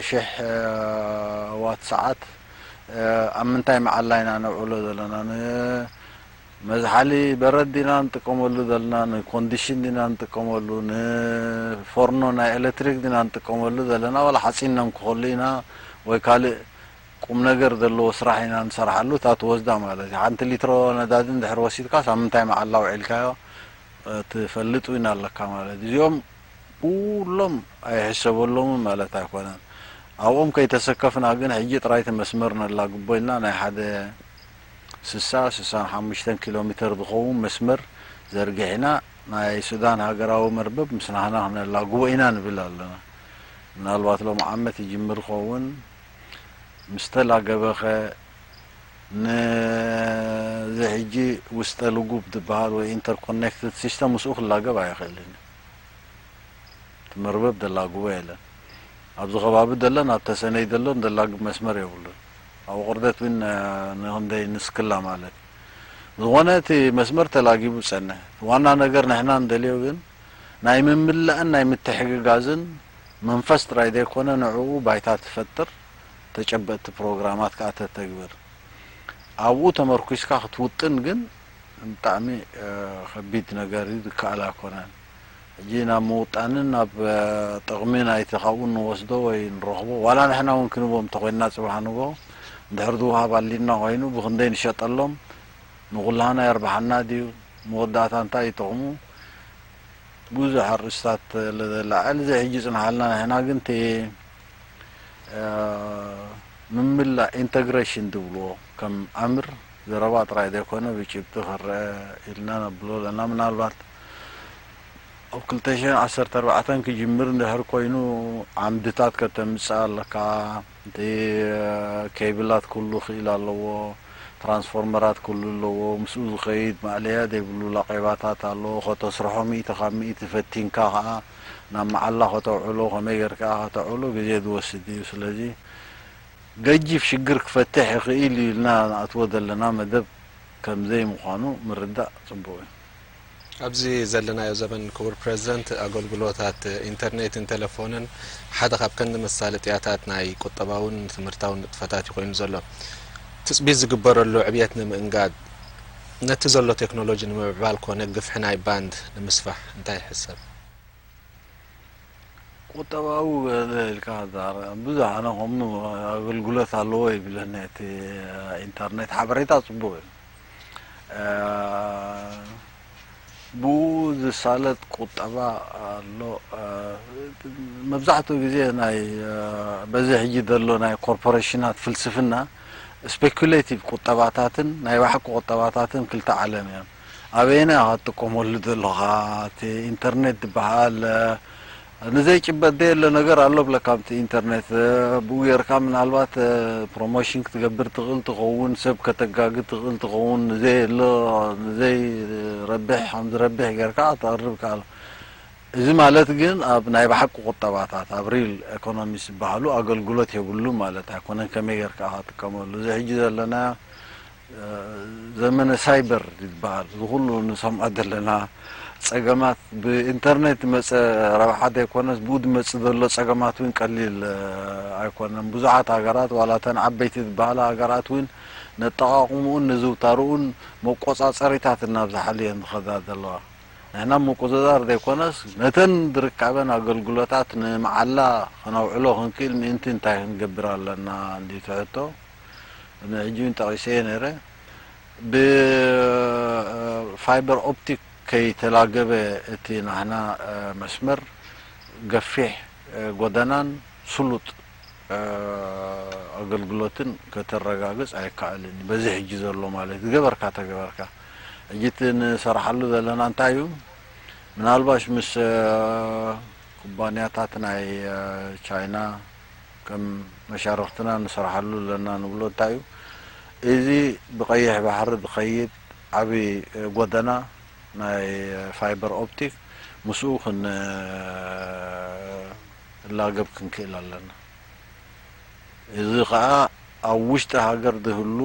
ሽሕ ዋት ሰዓት፣ እ፣ ኣብ ምንታይ መዓላ ኢና ነውዕሎ ዘለና? ንመዝሓሊ በረድ ዲና ንጥቀመሉ ዘለና? ንኮንዲሽን ዲና ንጥቀመሉ? ንፎርኖ ናይ ኤሌክትሪክ ዲና ንጥቀመሉ ዘለና? ዋላ ሓጺን ነምክኸሉ ኢና ወይ ካልእ ቁም ነገር ዘለዎ ስራሕ ኢና ንሰርሓሉ። እታ ትወስዳ ማለት እዩ። ሓንቲ ሊትሮ ነዳዲ እንድሕር ወሲድካስ ኣብ ምንታይ መዓላ ውዒልካዮ፣ እ፣ ትፈልጥ እውን ኣለካ ማለት እዩ። እዚኦም ኩሎም ኣይሕሰበሎምን ማለት ኣይኮነን። ኣብኦም ከይተሰከፍና ግን ሕጂ ጥራይ እቲ መስመር ነላግቦ ኢልና ናይ ሓደ ስሳ፣ ስሳን ሓሙሽተን ኪሎ ሜትር ዝኸውን መስመር ዘርጊሕና ናይ ሱዳን ሃገራዊ መርበብ ምስ ናህና ክነላግቦ ኢና ንብል ኣለና። ምናልባት ሎም ዓመት ይጅምር ይኸውን። ምስ ተላገበኸ፣ ነዚ ሕጂ ውስጠ ልጉብ ዝበሃል ወይ ኢንተርኮኔክትድ ሲስተም ምስኡ ክላገብ ኣይኽእልን እዩ። እቲ መርበብ ደላግቦ የለን። ኣብዚ ከባቢ ደሎ፣ ናብ ተሰነይ ደሎ ደላግብ መስመር የብሉን። ኣብ ቁርደት እውን፣ እ፣ ንክንደይ ንስክላ ማለት እዩ። ዝኾነ እቲ መስመር ተላጊቡ ጸንሕ። ዋና ነገር ንሕና እንደልዮ ግን ናይ ምምላእን ናይ ምትሕግጋዝን መንፈስ ጥራይ ዘይኮነ፣ ንዕኡ ባይታ ትፈጥር፣ ተጨበጥቲ ፕሮግራማት ከኣ ተተግብር። ኣብኡ ተመርኲስካ ክትውጥን ግን ብጣዕሚ፣ እ፣ ከቢድ ነገር እዩ፣ ዝከኣል ኣይኮነን። ሕጂ ናብ ምውጣንን ናብ፣ እ፣ ጥቕሚ ናይቲ ካብኡ ንወስዶ ወይ ንረኽቦ፣ ዋላ ንሕና እውን ክንቦም እንተኾይንና ጽባሕ ንግሆ እንድሕር ዝወሃብ ኣሊና ኮይኑ ብኽንደይ ንሸጠሎም፣ ንኹላህና የርብሓና ድዩ? መወዳእታ እንታይ እዩ ጥቕሙ? ብዙሕ ኣርእስታት ለላዕል እዚ ሕጂ ጽንሓልና። ንሕና ግን እቲ፣ እ፣ ምምላእ ኢንተግሬሽን ዝብልዎ ከም ኣምር ዘረባ ጥራይ ዘይኮነ ብጭብጢ ክረአ ኢልና ነብሎ ኣለና። ምናልባት ኣብ ክልተ ሽሕን ዓሰርተ ኣርባዕተን ክጅምር እንድሕር ኮይኑ ዓምድታት ከተምጽእ ኣለካ። እቲ ኬብላት ኩሉ ክኢል ኣለዎ፣ ትራንስፎርመራት ኩሉ ኣለዎ። ምስኡ ዝኸይድ ማእለያ ዘይብሉ ላቄባታት ኣሎ። ከተስርሖ ሚእቲ ካብ ሚእቲ ፈቲንካ ከኣ ናብ መዓላ ከተውዕሎ፣ ከመይ ጌርካ ከተውዕሎ ግዜ ዝወስድ እዩ። ስለዚ ገጂፍ ሽግር ክፈትሕ ይኽእል እዩ ኢልና ንኣትዎ ዘለና መደብ ከም ዘይምዃኑ ምርዳእ ጽቡቕ እዩ። ኣብዚ ዘለናዮ ዘበን ክቡር ፕረዚደንት፣ ኣገልግሎታት ኢንተርኔትን ቴሌፎንን ሓደ ካብ ቀንዲ መሳለጥያታት ናይ ቁጠባውን ትምህርታውን ንጥፈታት እዩ ኮይኑ ዘሎ። ትጽቢት ዝግበረሉ ዕብየት ንምእንጋድ፣ ነቲ ዘሎ ቴክኖሎጂ ንምምዕባል ኮነ ግፍሒ ናይ ባንድ ንምስፋሕ እንታይ ይሕሰብ? ቁጠባዊ ገለ ኢልካ ዛረ-፣ ብዙሕ ኣነ ከምኡ ኣገልግሎት ኣለዎ ይብለኒ። እቲ ኢንተርኔት ሓበሬታ ጽቡቕ እዩ። እ፣ ብኡ ዝሳለጥ ቁጠባ ኣሎ። እ፣ መብዛሕትኡ ግዜ ናይ፣ እ፣ በዚ ሕጂ ዘሎ ናይ ኮርፖሬሽናት ፍልስፍና ስፔኩሌቲቭ ቁጠባታትን ናይ ባሕቂ ቁጠባታትን ክልተ ዓለም እዮም። ኣበየናይ ኢኻ ትጥቀመሉ ዘለኻ? እቲ ኢንተርኔት ዝበሃል፣ እ፣ ንዘይጭበጥ ደየሎ ነገር ኣሎ ብለካ ኣብቲ ኢንተርኔት፣ እ፣ ብኡ ጌርካ ምናልባት፣ እ፣ ፕሮሞሽን ክትገብር ትኽእል ትኸውን፣ ሰብ ከተጋግ ትኽእል ትኸውን፣ ንዘየሎ፣ ንዘይረብሕ ከም ዝረብሕ ጌርካ ተቕርብ ከኣል። እዚ ማለት ግን ኣብ ናይ ብሓቂ ቁጠባታት፣ ኣብ ሪል ኢኮኖሚስ ዝበሃሉ ኣገልግሎት የብሉ ማለት ኣይኮነን። ከመይ ጌርካ ኢኻ ትጥቀመሉ? እዚ ሕጂ ዘለናዮ ዘመነ ሳይበር ዝበሃል፣ እዚ ኩሉ ንሰምዖ ዘለና ጸገማት ብኢንተርኔት ዝመጸ ረብሓ ዘይኮነስ፣ ብኡ ዝመጽእ ዘሎ ጸገማት እውን ቀሊል፣ እ፣ ኣይኮነን። ብዙሓት ሃገራት፣ ዋላ እተን ዓበይቲ ዝበሃላ ሃገራት እውን፣ ነጠቓቕምኡን ንዝውታርኡን መቆጻጸሪታት እናብዝሓሉ እየን ዝኸዳ ዘለዋ። ንሕና ምቁጽጻር ዘይኮነስ፣ ነተን ዝርካበን ኣገልግሎታት ንመዓላ ከነውዕሎ ክንክእል ምእንቲ እንታይ ክንገብር ኣለና? እንዲቱ ሕቶ። ሕጂ እውን ጠቒሰ ነይረ። ብ-፣ እ፣ ፋይበር ኦፕቲክ ከይተላገበ እቲ ናህና መስመር ገፊሕ ጎደናን ስሉጥ ኣገልግሎትን ከተረጋግጽ ኣይከኣልን። በዚ ሕጂ ዘሎ ማለት ዝገበርካ ተገበርካ። ሕጂ እቲ ንሰርሓሉ ዘለና እንታይ እዩ? ምናልባሽ ምስ ኩባንያታት ናይ ቻይና ከም መሻርኽትና ንሰርሓሉ ኣለና ንብሎ እንታይ እዩ? እዚ ብቐይሕ ባሕሪ ዝኸይድ ዓቢ ጎደና ናይ ፋይበር ኦፕቲክ ምስኡ ክን ላገብ ክንክእል ኣለና። እዚ ኸኣ ኣብ ውሽጢ ሃገር ዝህሉ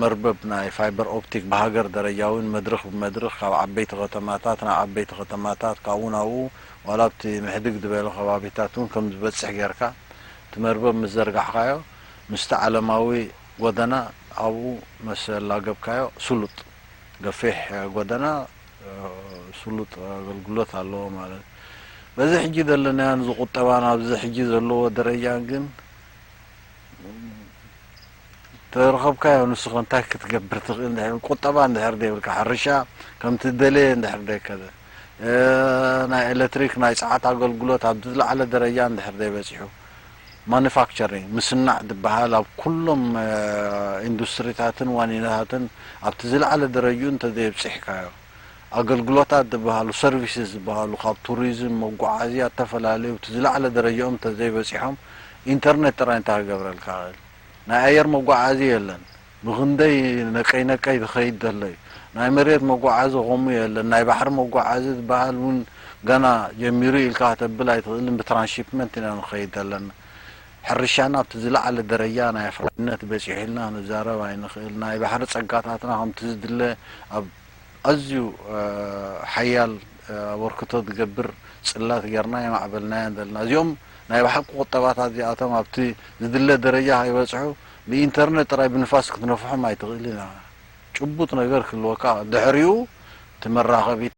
መርበብ ናይ ፋይበር ኦፕቲክ ብሃገር ደረጃ እውን መድረኽ ብመድረኽ ካብ ዓበይቲ ከተማታት ናብ ዓበይቲ ከተማታት ካብኡ ናብኡ ዋላ ኣብቲ ምሕድግ ዝበለ ከባቢታት እውን ከም ዝበጽሕ ጌርካ እቲ መርበብ ምስ ዘርጋሕካዮ ምስቲ ዓለማዊ ጎደና ኣብኡ ምስ ኣላገብካዮ ስሉጥ ገፊሕ ጎደና ስሉጥ ኣገልግሎት ኣለዎ ማለት እዩ። በዚ ሕጂ ዘለናዮ ንዚ ቁጠባ ናብዚ ሕጂ ዘለዎ ደረጃ ግን ተረኸብካዮ ንስኸ እንታይ ክትገብር ትኽእል? እንድሕር ቁጠባ እንድሕር ዘይብልካ ሕርሻ ከምቲ ደለየ እንድሕር ዘይከደ ናይ ኤሌክትሪክ ናይ ጸዓት ኣገልግሎት ኣብ ዝለዓለ ደረጃ እንድሕር ዘይበጺሑ ማኑፋክቸሪንግ ምስናዕ ዝበሃል ኣብ ኩሎም ኢንዱስትሪታትን ዋኒናታትን ኣብቲ ዝለዓለ ደረጅኡ እንተዘይብጺሕካዮ ኣገልግሎታት ዝበሃሉ ሰርቪስስ ዝበሃሉ ካብ ቱሪዝም መጓዓዝያ ዝተፈላለዩ እቲ ዝለዓለ ደረጃኦም እንተዘይበጺሖም ኢንተርኔት ጥራይ እንታይ ክገብረልካ ይኽእል? ናይ ኣየር መጓዓዚ የለን። ብኽንደይ ነቀይ ነቀይ ዝኸይድ ዘሎ እዩ። ናይ መሬት መጓዓዚ ከምኡ የለን። ናይ ባሕሪ መጓዓዚ ዝበሃል እውን ገና ጀሚሩ ኢልካ ከተብል ኣይትኽእልን። ብትራንስሺፕመንት ኢና ንኸይድ ዘለና። ሕርሻና ኣብቲ ዝለዓለ ደረጃ ናይ ኣፍራይነት በፂሑ ኢልና ክንዛረብ ኣይንኽእል። ናይ ባሕሪ ፀጋታትና ከምቲ ዝድለ ኣብ ኣዝዩ ሓያል ኣበርክቶ ዝገብር ፅላት ጌርና የማዕበልናየን ዘለና። እዚኦም ናይ ብሓቂ ቁጠባታት እዚኣቶም ኣብቲ ዝድለ ደረጃ ከይበፅሑ ብኢንተርነት ጥራይ ብንፋስ ክትነፍሖም ኣይትኽእልን ኢኻ። ጭቡጥ ነገር ክህልወካ ድሕሪኡ እቲ መራኸቢ